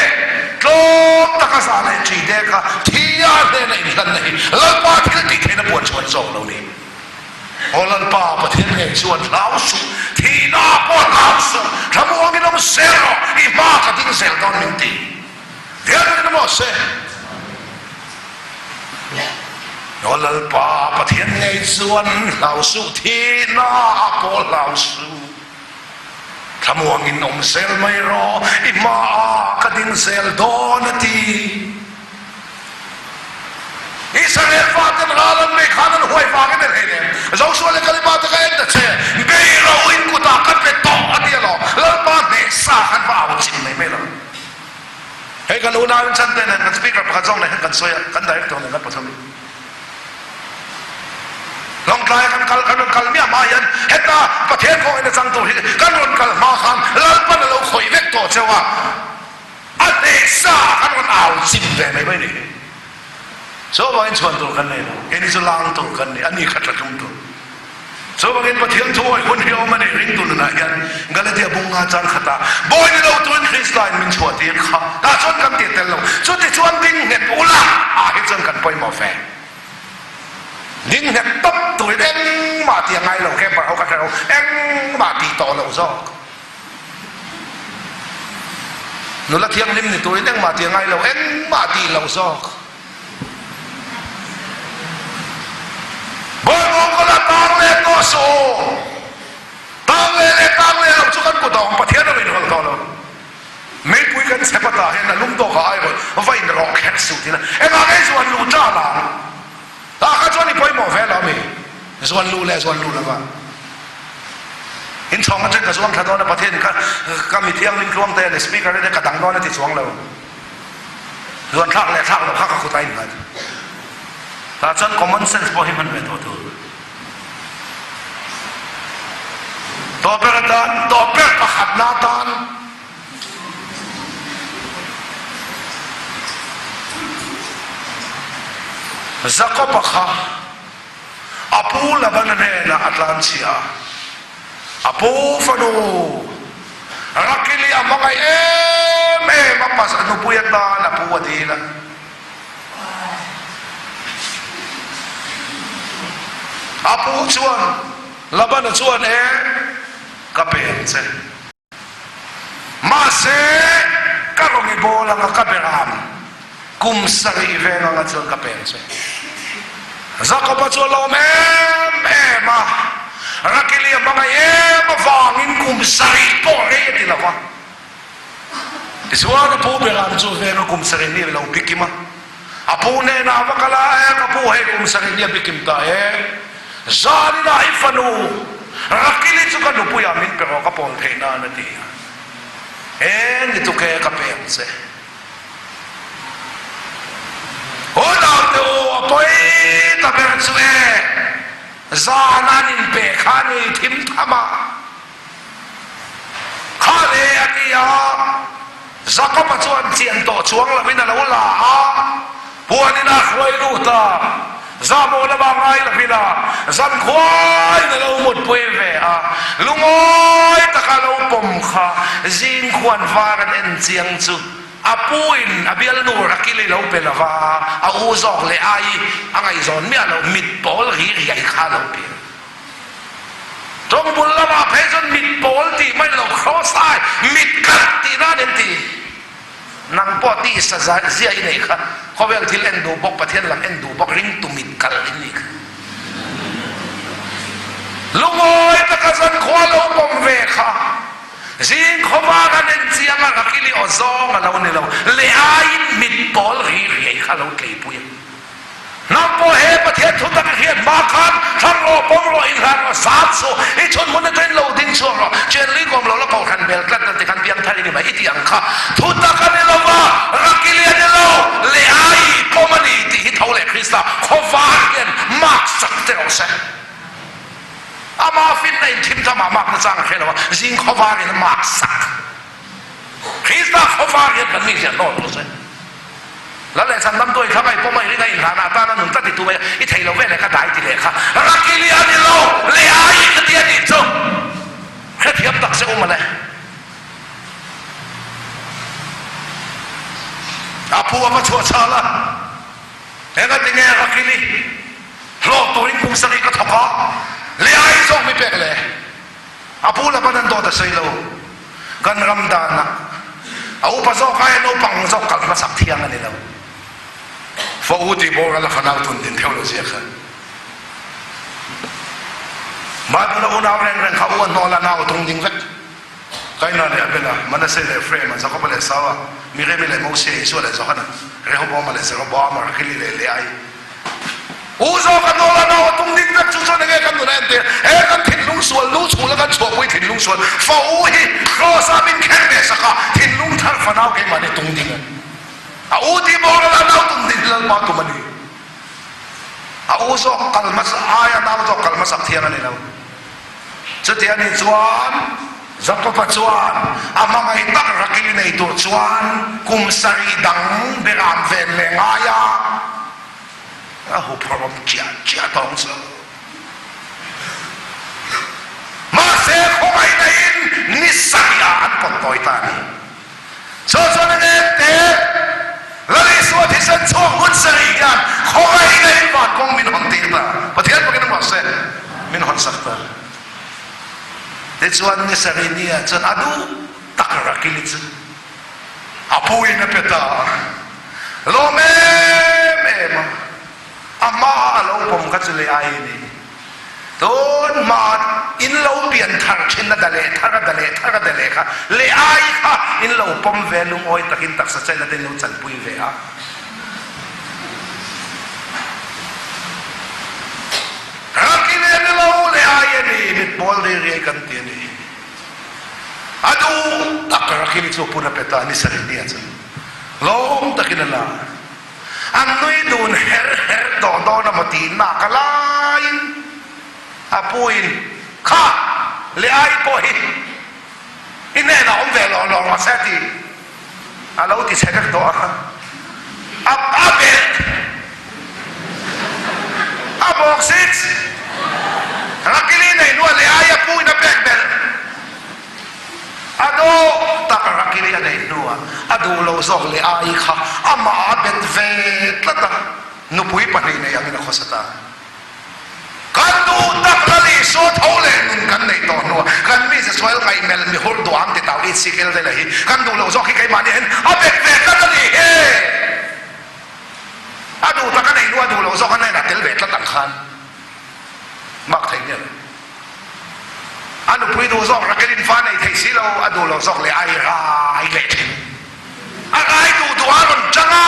tlawm taka zah leh ṭi te kha thia hnena inhlanna hi Lalpa thil tih theihna puan chu an zawk lo ni. Aw Lalpa, Pathian ngei chuan hlau suh, thihna pawh hlau suh, thlamuangin awm zel rawh, i hma ka ding zel dawn min ti. Dial takin a mawh se. Aw Lalpa, Pathian ngei chuan hlau suh, thihna pawh hlau suh. Thlamuangin awm zel mai rawh, i hmaah ka ding zel dawn a ti. Israel faten ral an nei khan an huai vangin an hei nem. Joshua leh Kaleba te ka en ta che, bei ro in kutah ka pe tawh a ti alawm. Lalpa hneh sa khan va au chim mai mai lo. Hei kan unau in chante nen kan speaker pakhat zawk nen hian kan sawi a, kan director nen kan pathum in. Lawngtlai kan kal kan rawn kal miah hma hian heta Pathian kawngin a chang tur hi kan rawn kal hma khan Lalpan a lo khawih vek tawh cheu a, a hnehsa ah kan rawn au chim ve mai mai ni hi. Chuvangin chhuan tur kan nei lo, keini chu lang tur kan ni, a ni kha tla tum tur. Chuvangin Pathian thu awih hun hi a awm a ni, ringtu nunah hian Galatia bung nga chang khatah bawi ni lo turin Krista in min chhuah tir kha tah chuan kan tih tel lo. Chuti chuan ding nghet ula ah hi chuan kan pawimawh ve. Ding nghet tawp turin engmah tih a ngai lo, camper ho ka hre lo, engmah tih tawh loh zawk. Nula thianghlim ni turin engmah tih a ngai lo, engmah tih loh zawk. Bawlhhlawh kawla tang leh tawh suh u. Tang leh leh tang leh loh chu kan kut a awm, Pathian a inrawlh tawh lo. Meipui kan chep atah hian a lum tawk a airawlh va inrawh kher suh tina engah nge zuan luh tan ang? Tah kha chuan i pawimawh ve lo ami? Zuan luh leh zuan luh lova inchhawng atang ka zuang thla dawn a, Pathian ka ka mi thianghlim tluang te a ni, speaker te ka dang dawn a ti chuang lo. Zuan thlak leh thlak loh kha ka kut a innghat. Tah chuan common sense pawh hi hman ve tawh tur. Tawper atan, tawper pakhatna atan Jakob-a kha a pu Labana hnenah a tlanchhia a. A pu fanu Rakili a hmangaih em em a, pasal nupui atan a pu a dil a. A pu chuan Labana chuan, E, ka pe ang che. Mahse, ka rawn i bawl anga ka beram kum sarih veng anga chuan ka peng che. Jakoba chu a lawm em em a, Rakili a hmangaih em avangin kum sarih pawh rei a ti lo va. Tichuan a pu beram chu venga kum sarih mi a lo bikim a. A pu hnenah a va kal a, E ka pu, hei kum sarih ni a bikim ta e. Zaninah i fanu Rakili chu ka nupuiah min pe rawh, ka pawl theih nan a ti a. E ni tuke ka pe ang che. Aw naute u, a pawi ta ber chu e, zan an inpe kha a ni thim tham a. Kha le a ti a, Jakob-a chuan chian tawh chuang lovin a lo la a, puanin a hruai lut a, zahmawh lamah ngai lovin a zankhuaiin a lo mutpui ve a, lungawi taka a lo pawm kha zing khuan var an en chiang chu a puin a bialnu Rakili lo pe lova, a u zawk leh ai a ngaihzawn miah loh mit pawl ri riai kha a lo pe. Tawng bul lamah phei chuan mit pawl tih mai lo cross eye, mit kalh tih nan en ti. Nang pawh tisa zia i neih kha khawvel thil en duh bawk, Pathian lam en duh bawk ringtu mit kalh in nih kha. Lungawi taka zankhua lo pawm ve kha zing khawvar an en chiang a, Rakili aw zawng a lo ni lo, leh aiin mit pawl ri riai kha lo tleipui a. Nang pawh he Pathian thu tak i hriat hma khan thlang rawh, pawm rawh, inhlan rawh, zam suh, i chhun hmun atangin lo ding chhuak rawh, Chenli kawm lo la kohhran bel tlat nan tikhan piang thar i ni mai i tih ang kha thu tak a ni lo va, Rakili a ni lo, Leai pawm a ni tih hi tho leh Krista khawvar hian mark sak che rawh se. Amah finna. in a inthim tham ah mark nachang a hre lo a, zing khawvar in a mark sak. Krista khawvar hian kan mi ziah hnawl rawh se. Lal leh chan lam tuai thlang a i pawm a i ring a inhlan ah tan a nun tlat i tum a i thei lo veleh ka dai ti leh kha Rakili a ni lo leh ai ka ti a nih chu hrethiam tak se um ale. A pu a va chhuah chhal a, Engati nge Rakili hlawk turin kum sarih ka thawk a, leh ai zawk mi pek le? A pu Laban an dawt a sawi lo. Kan ram danah a upa zawk aia naupang zawk kal hmasak thiang a ni lo. Fa u tih boral a fanau tun din theuh lo zia kha. Bible a unau reng reng kha u a hnawl a nau a tung ding vek. Kaina leh Abela, Manase leh Efraima, Jakoba leh Esaua, Miriami leh Mosia, Isua leh Johana, Rehoboama leh Jeroboama, Rakeli leh Leai. U zawk a nawl a nau a tum ding vek chu chuan enge kan nun a entir? He kan thinlung sual lu chhul a kan chhuahpui thinlung sual fa u hi Kraws ah min kher ve sak a, thinlung thar fanau keimahni tung ding a ni. A u tih boral a nau tum ding hi Lalpa tum a ni. A u zawk kal hmasa aia nau zawk kal hmasak thiang a ni lo. Chuti a nih chuan Jakoba chuan a hmangaih tak Rakili nei tur chuan kum sarih dang beram ven leh ngai a, a huphurhawm chiah chiah tawng chu. Mahse khawngaihna in ni sarih ah an pawt tawi ta a ni. Chu chuan a ngen te, Lal Isua thisen chhuak hun sarih hian khawngaihna in van kawng min hawn tir ta. Pathian pakin a mahse min hawn sak ta. Tichuan ni sarih ni ah chuan a duh tak Rakili chu a pu in a pe ta a. Lawm em em a, a hma a lo pawm kha chu leh ai a ni. Tun hma in lo pian thar thin a da leh thar a da leh thar a da leh kha leh ai kha in lo pawm ve lungawi takin taksa chen ate in lo chanpui ve a. Rakin e ni lo leh ai a ni mit bawl ri riai kan ti a ni. A duh tak Rakin chu pun a pe ta ni sarih ni a chu lawm takin a la. An nui dun her her tawh dawn a maw tih nak a laiin a puin, Kha, leh ai pawh hi i hnenah awm ve lawh lawh rawh se a ti. A lo ti chhe vek tawh a, a a belh a bawk sik. Rakili nei hnuah leh ai a puin a pek belh. A dawh tak Rakili a neih hnuah a duh lo zawk leh ai kha amah a bet ve tlat a, nupui pahnih nei angin a khawsa ta. Kan duh tak Lal Isua tho leh nun kan neih tawh hnuah kan mi Jesuel ngaihmelh mi hur duh ang ti tau Itsikil te leh hi kan duh lo zawk hi keimahni hian a bet ve tlat a ni he. A duh tak a neih hnuah a duh lo zawk a hnenah tel ve tlat ang khan mak thei miah lo. A nupui duh zawk Rakelin fa nei thei si lo, a duh lo zawk leh ai rai leh thin. A rai duh duh a rawn chang a,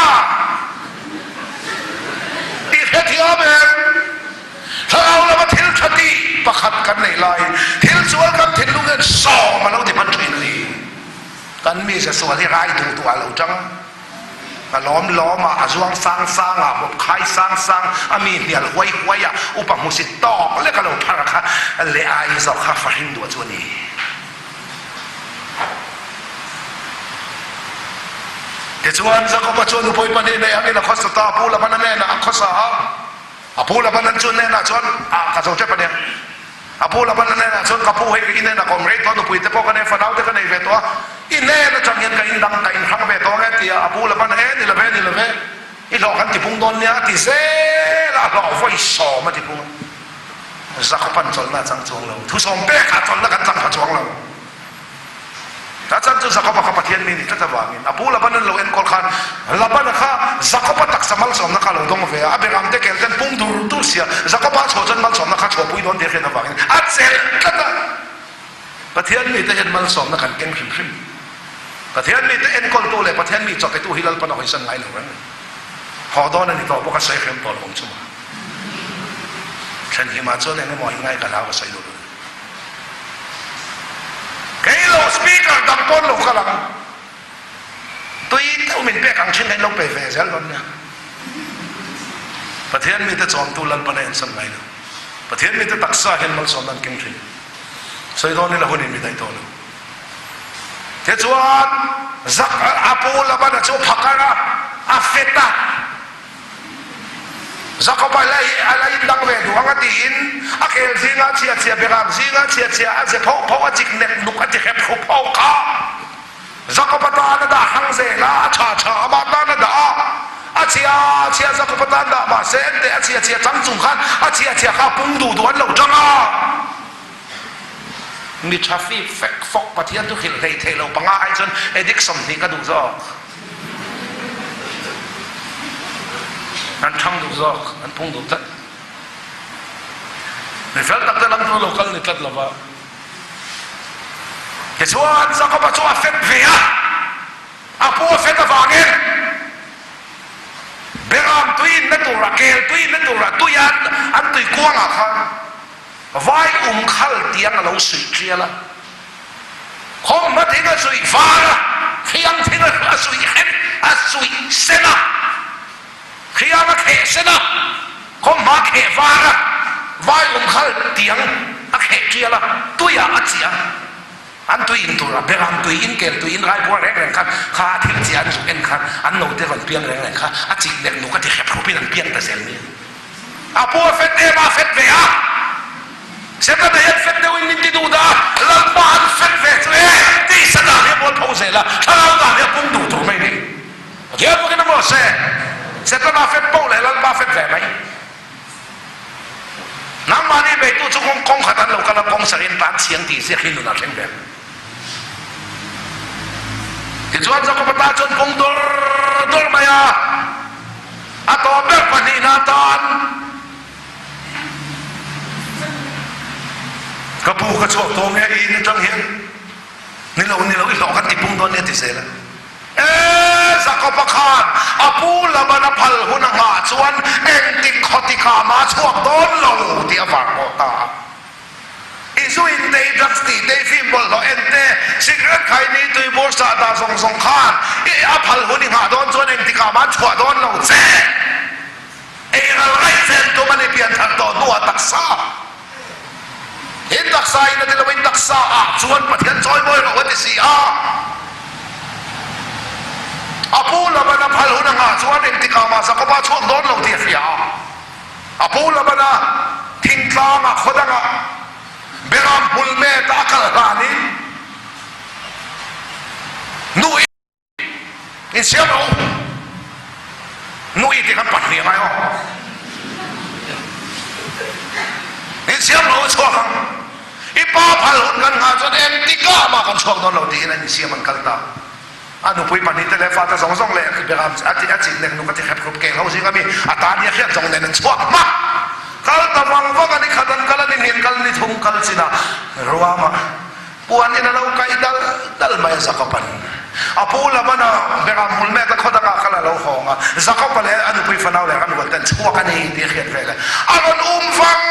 i hrethiam em? Thlarau lama thil tha tih pakhat kan neih laiin thil sual kan thinlung hian sawm a lo ti hman thin a ni. Kan mize sual hi rai duh duh a lo chang a. A lawm lawm a, a zuang sang sang a, bawp khai sang sang a, mi hnial huai huai a, upa hmusit tawk lek a lo phar kha leh ai zawk kha fahrin duah chu a ni. Tichuan Jakoba chuan nupui pahnih nei angin a khawsa ta, a pu Labana hnenah a khawsa a, a pu Labana chu hnenah chuan a ka zo tep a nia. A pu Labana hnenah chuan, Ka pu, hei i hnenah ka awm rei tawh a, nupui te pawh ka nei, fanau te ka nei ve tawh a, i hnen atang hian ka indang, ka inhrang ve tawh ang e, ti a. A pu Labana, E, ni love, ni love, i hlawh kan tipung dawn nia, a ti zel a, a hlawh vawi sawm a tipung a. Jakoban chawlhna a chang chuang lo, thusawm pekah chawlhna kan chang pha chuang lo. A chan chu Jakoba kha Pathian mi nih tlat avangin a pu Laban an lo enkawl khan Labana kha Jakoba taksa malsawmna kha a lo dawng ve a, a beram te kel ten pung dur dur sia Jakoba a chhuah chuan malsawmna kha chhuahpui dawn tih a hriat avangin a chelh tlat a. Pathian mite hian malsawmna kan keng hrim hrim. Pathian mite enkawltu leh Pathian mi chawpetu hi Lalpan a hawisan ngai lo reng a ni. Haw dawn a ni tawh bawk a sawi hriam tawh lo awm chungah. Thlenhimah chuan eng emaw inngai ka hlau ka sawi duh lo. Kei lo speaker dang pawn lo kal ang. Tui deuh min pek ang thin kha in lo pe ve zel dawn nia. Pathian mite chawmtu Lalpan a ensan ngai lo. Pathian mite taksa hian malsawmna an keng thin. Sawi dawn ila hun in mi daih tawh lo. Tichuan Zak a pu Labana chu a phakar a, a fet a. Jakoba la hi a la indang ve duh ang a tiin a khel zinga chhia chhia beram zinga chhia chhia a ze phoh phoh a chik nek nuk a ti hrep hrup ho kha Jakoba tan a dah hrang zel a, a tha tha ama tan a dah a, a chhia chhia Jakoba tan dah mahse enteh a chhia chhia chang chung khan a chhia chhia kha pung duh duh an lo tang a. Mi tha fip fek fawk Pathian chu hrilh hlei theih lo panga ai chuan addict 20 ka duh zawk. An thang duh zawk, an phung duh tlat. Mi fel tak te lam chu lo kal ni tlat lova. Tichuan Jakoba chu a fet ve a, a pu a fet avangin Beram tui inna turah, kel tui inna turah tui an an tui kuangah khan Vai um khal tiang a lo suih tial a, khawmhma thing a suih var a, khiang thing a suih hen a suih sen a, khiang a kheh sen a, khawmhma a kheh var a, vai um khal tiang a kheh tial a, tuiah a chiah a, an tui in tur a, beram tui in, kel tui in, raibuar reng reng khan kha a thil chiah an zuk en khan an note rawn piang reng reng kha a chik nek nuk a ti hrep hrupin an piang ta zel mai a ni. A pu a fet em a, a fet ve a. Setana hian fet deuhin min ti duh dah a, Lalpa an fet ve chu e, tisa dan hi a bual tho zel a, thlarau dan hi a pung duh tur mai ni. Pathian bawkin a maw se, Setana fet poh leh Lalpa fet ve mai. Nangmahni beitu chu kawng kawng khat an lo kal a, kawng sarin tan chiang tih ziak hi nunah thleng ve. Tichuan Jakoba ta chuan pung dawr dawr mai a, a tawp ber pahnihna atan ka pu ka chhuak tawh nge i in atang hian ni lo ni lo i hlawh kan ti pung dawn nia ti zel a. E Jakoba khan a pu Labana phal hun a nghah chuan engtik khawtikah mah a chhuak dawn lo tih a vang pawh ta a. I zu in te, i drugs tih te, i film bawlhhlawh en te, cigarette khai ni tui bur sah dah zawng zawng khan i a phal hun i nghah dawn chuan engtikah mah an chhuah dawn lo che. Ei ral raih chen tum a ni pian thar tawh hnuah taksa in taksa in a ti lo in taksa ah chuan Pathian chawimawi rawh a ti si a. A pu Laban a phal hun a nghah chuan engtikah mah Jakoba chhuak dawn lo tih a hria a. A pu Labana thingtlangah khaw dangah Beram hmul met a kal hlanin nu i insiam rawh u. Nu i ti khan pahnih a ngai aw. Insiam rawh u chhuak ang. I pa phal hun kan nghah chuan engtikah mah kan chhuak dawn lo tiin an insiam an kal ta. A nupui pahnihte leh fate zawng zawng leh beram a ti a chik nek nuk a ti hrep hrup keng ho zing ami a tan hi a hriat zawng nen an chhuak hmak. Kal ta vang vang a ni khat an kal a ni hnin kal ni thum kal chinah ruamah puan in a lo kaih dal dal mai a Jakob-a'n a pu Labana beram hmul mek a khaw dangah kal a lo hawng a Jakob-a leh a nupui fanau leh ran rual ten chhuak a ni tih a hriat veleh a rawn um vang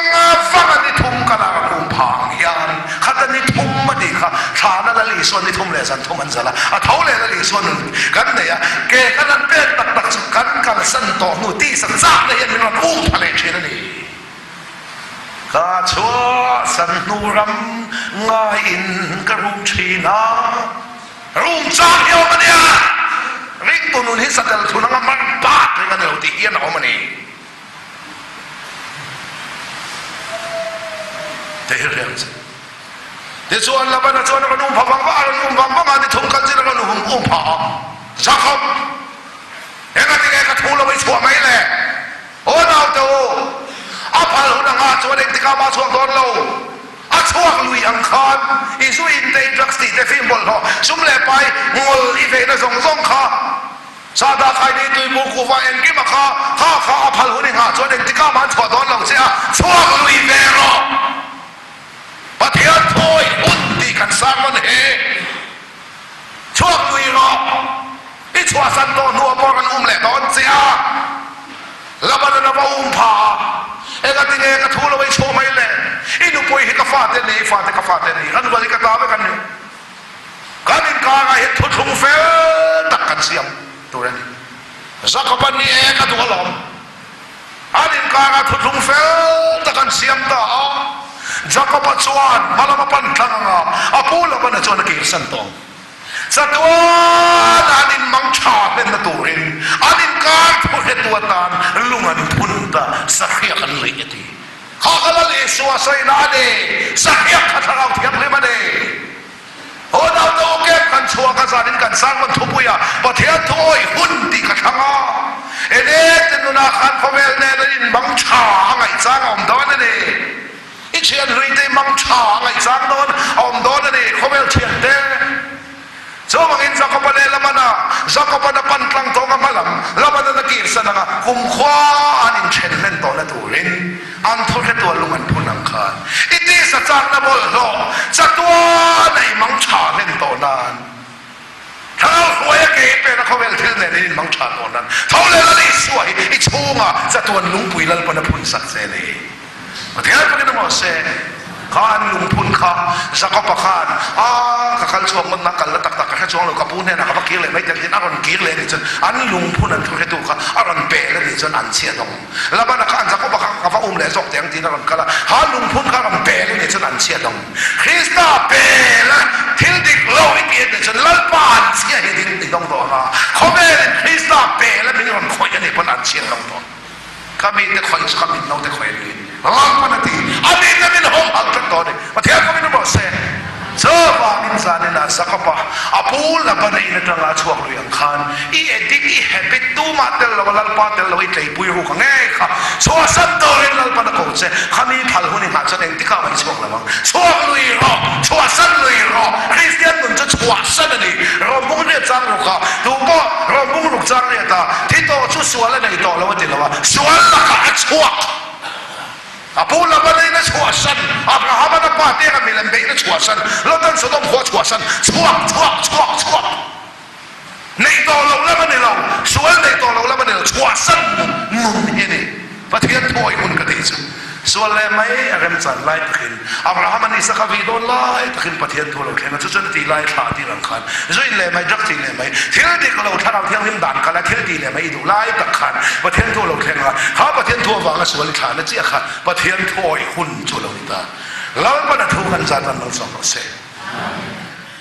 vang a ni thum kal a rawn um phang hian Khat a ni thum a tih kha thlana Lal Isua ni thum leh zan thum an zalh a, a tho leh Lal Isua nun kan nei a, ke kan han pek tak tak chu kan kalsan tawh hnu tisa chakna hian min rawn um tha leh thin a ni. Ka chhuahsan hnu ram ngaiin ka rum thin a, rum chak hi a awm a nia, ringtu nun hi satel thun anga mar bat reng a ni lo tih hian a awm a ni. Te hi riang che. Tichuan Labana chuan a rawn um pha vang vang a, a rawn um vang vang a, ni thum kal chin a rawn um um pha a. Jakob, engati nge ka thu lo i chhuah mai le? Aw naute u, a phal hun anga chuan engtikah mah chhuak dawn lo. A chhuak lui ang khan i zu in te, i drugs tih te, film bawlhhlawh, sum leh pai, ngawl i veina zawng zawng kha Sahdah khai ni tuibur kuhva engkim a kha kha kha a phal hun i nghah chuan engtikah mah an chhuah dawn lo che a, chhuak lui ve rawh. Pathian thawi hun tih kan sang nawn he. Chhuak lui rawh. I chhuahsan tawh hnuah pawh rawn um leh dawn che a. Laban-an a va um pha a, Engati nge ka thu lo i chhuah mai le? I nupui hi ka fate a ni, i fate ka fate a ni, kan rual hi ka ta vek an ni. Kan inkarah hian thuthlung fel tak kan siam tur a ni. Jakob-a ni e ka duh alawm. An inkarah thuthlung fel tak an siam ta a. Jakoba chuan hmalam a pan tlang ang a, a pu Labana chuan a kirsan tawh ang. Chatuan an inmang tha hlenna turin an inkar thuhretu atan lung an phun ta, sahriak an luih a ti. Kha ka Lal Isua sawina a ni, sahriak kha thlarau thianghlim a ni. Aw naute u kem kan chhuah ka zanin kan sermon thupuia Pathian thu awih hun tih ka thlang a, enge nunah khan khawvel nen an inmang tha a ngaihchang a awm dawn a ni. I thian hluite i mang tha a ngaihchang dawn a awm dawn a ni, khawvel thiante. Chuvangin Jakoba leh Labana, Jakoban a pan tlang tawng a hma lam, Labanan a kirsan anga kumkhua an inthen hlen tawhna turin an thu hretual lung an phun ang khan i tisa chakna bawlhhlawh chatuan a i mang tha hlen tawh nan Thlarau hruaia ke i pena khawvel thil nen in inmang tha tawh nan tho leh Lal Isua hi i chhunga chatuan lungpui Lalpan a phun sak che a ni. Pathian takin a mawh se, kha an lungphun kha Jakob-a khan, A, ka kal chhuak ngawt na, kal la tak tak ka hre chuang lo, ka pu hnenah ka va kir leh mai tel tiin a rawn kir leh a nih chuan an lungphun an thuhretu kha a rawn pel a nih chuan an chhiat awm. Labana khan Jakob-a kha ka va um leh zawk teh ang tiin a rawn kal a, kha lungphun kha a rawn pel a nih chuan an chhiat awm. Krista pel a thil dik lo i ti a nih chuan Lalpa an chhia hi ding i dawng dawn a, khawvelin Krista pel a min rawn khawih a nih pawn an chhiat dawng dawn. Ka mite khawih chu ka mit naute khawih a ni. Lalpan a ti, a mite min hawmhalh tlat dawn a ni. Pathian ka min rawh se. Chuvangin zaninah Jakob-a a pu Labana in atanga a chhuak lui ang khan i addict, i habit tumah tel lo a Lalpa tel lo i tleipui ruk ang ngei kha chhuahsan turin Lalpan a ko che. Khami phal hun i nghah chuan engtikah mah i chhuak lo ang. Chhuak lui rawh, chhuahsan lui rawh. Kristian nun chu chhuahsan a ni. Rawmbung riat chang ruk a, tu pawh rawmbung ruk chang riat a, thi tawh chu sual a nei tawh lo a ti lo a, sual lakah a chhuak. A pu Labana-in a chhuahsan, Abraham-an a pa te anga milem beih in a chhuahsan, Lot-an Sodom khua a chhuahsan, chhuak, chhuak, chhuak, chhuak. Neih tawh loh lam a ni lo, sual neih tawh loh lam a ni lo, chhuahsan nun hi a ni. Pathian thuawih hun ka tih chu sual leh mai a remchan lai takin Abraham-a Isaka vih dawn lai takin Pathian thu a lo thleng a, chu chuan a tih lai thlah tir ang khan zuin leh mai, drug tih leh mai, thil dik lo thlarau thianghlim dan kal a thil tih leh mai i duh lai tak khan Pathian thu a lo thleng a, kha Pathian thu avanga sual i thlahna chiah kha Pathian thuawih hun chu a lo ni ta. Lalpan a thu kan zat an malsawm rawh se.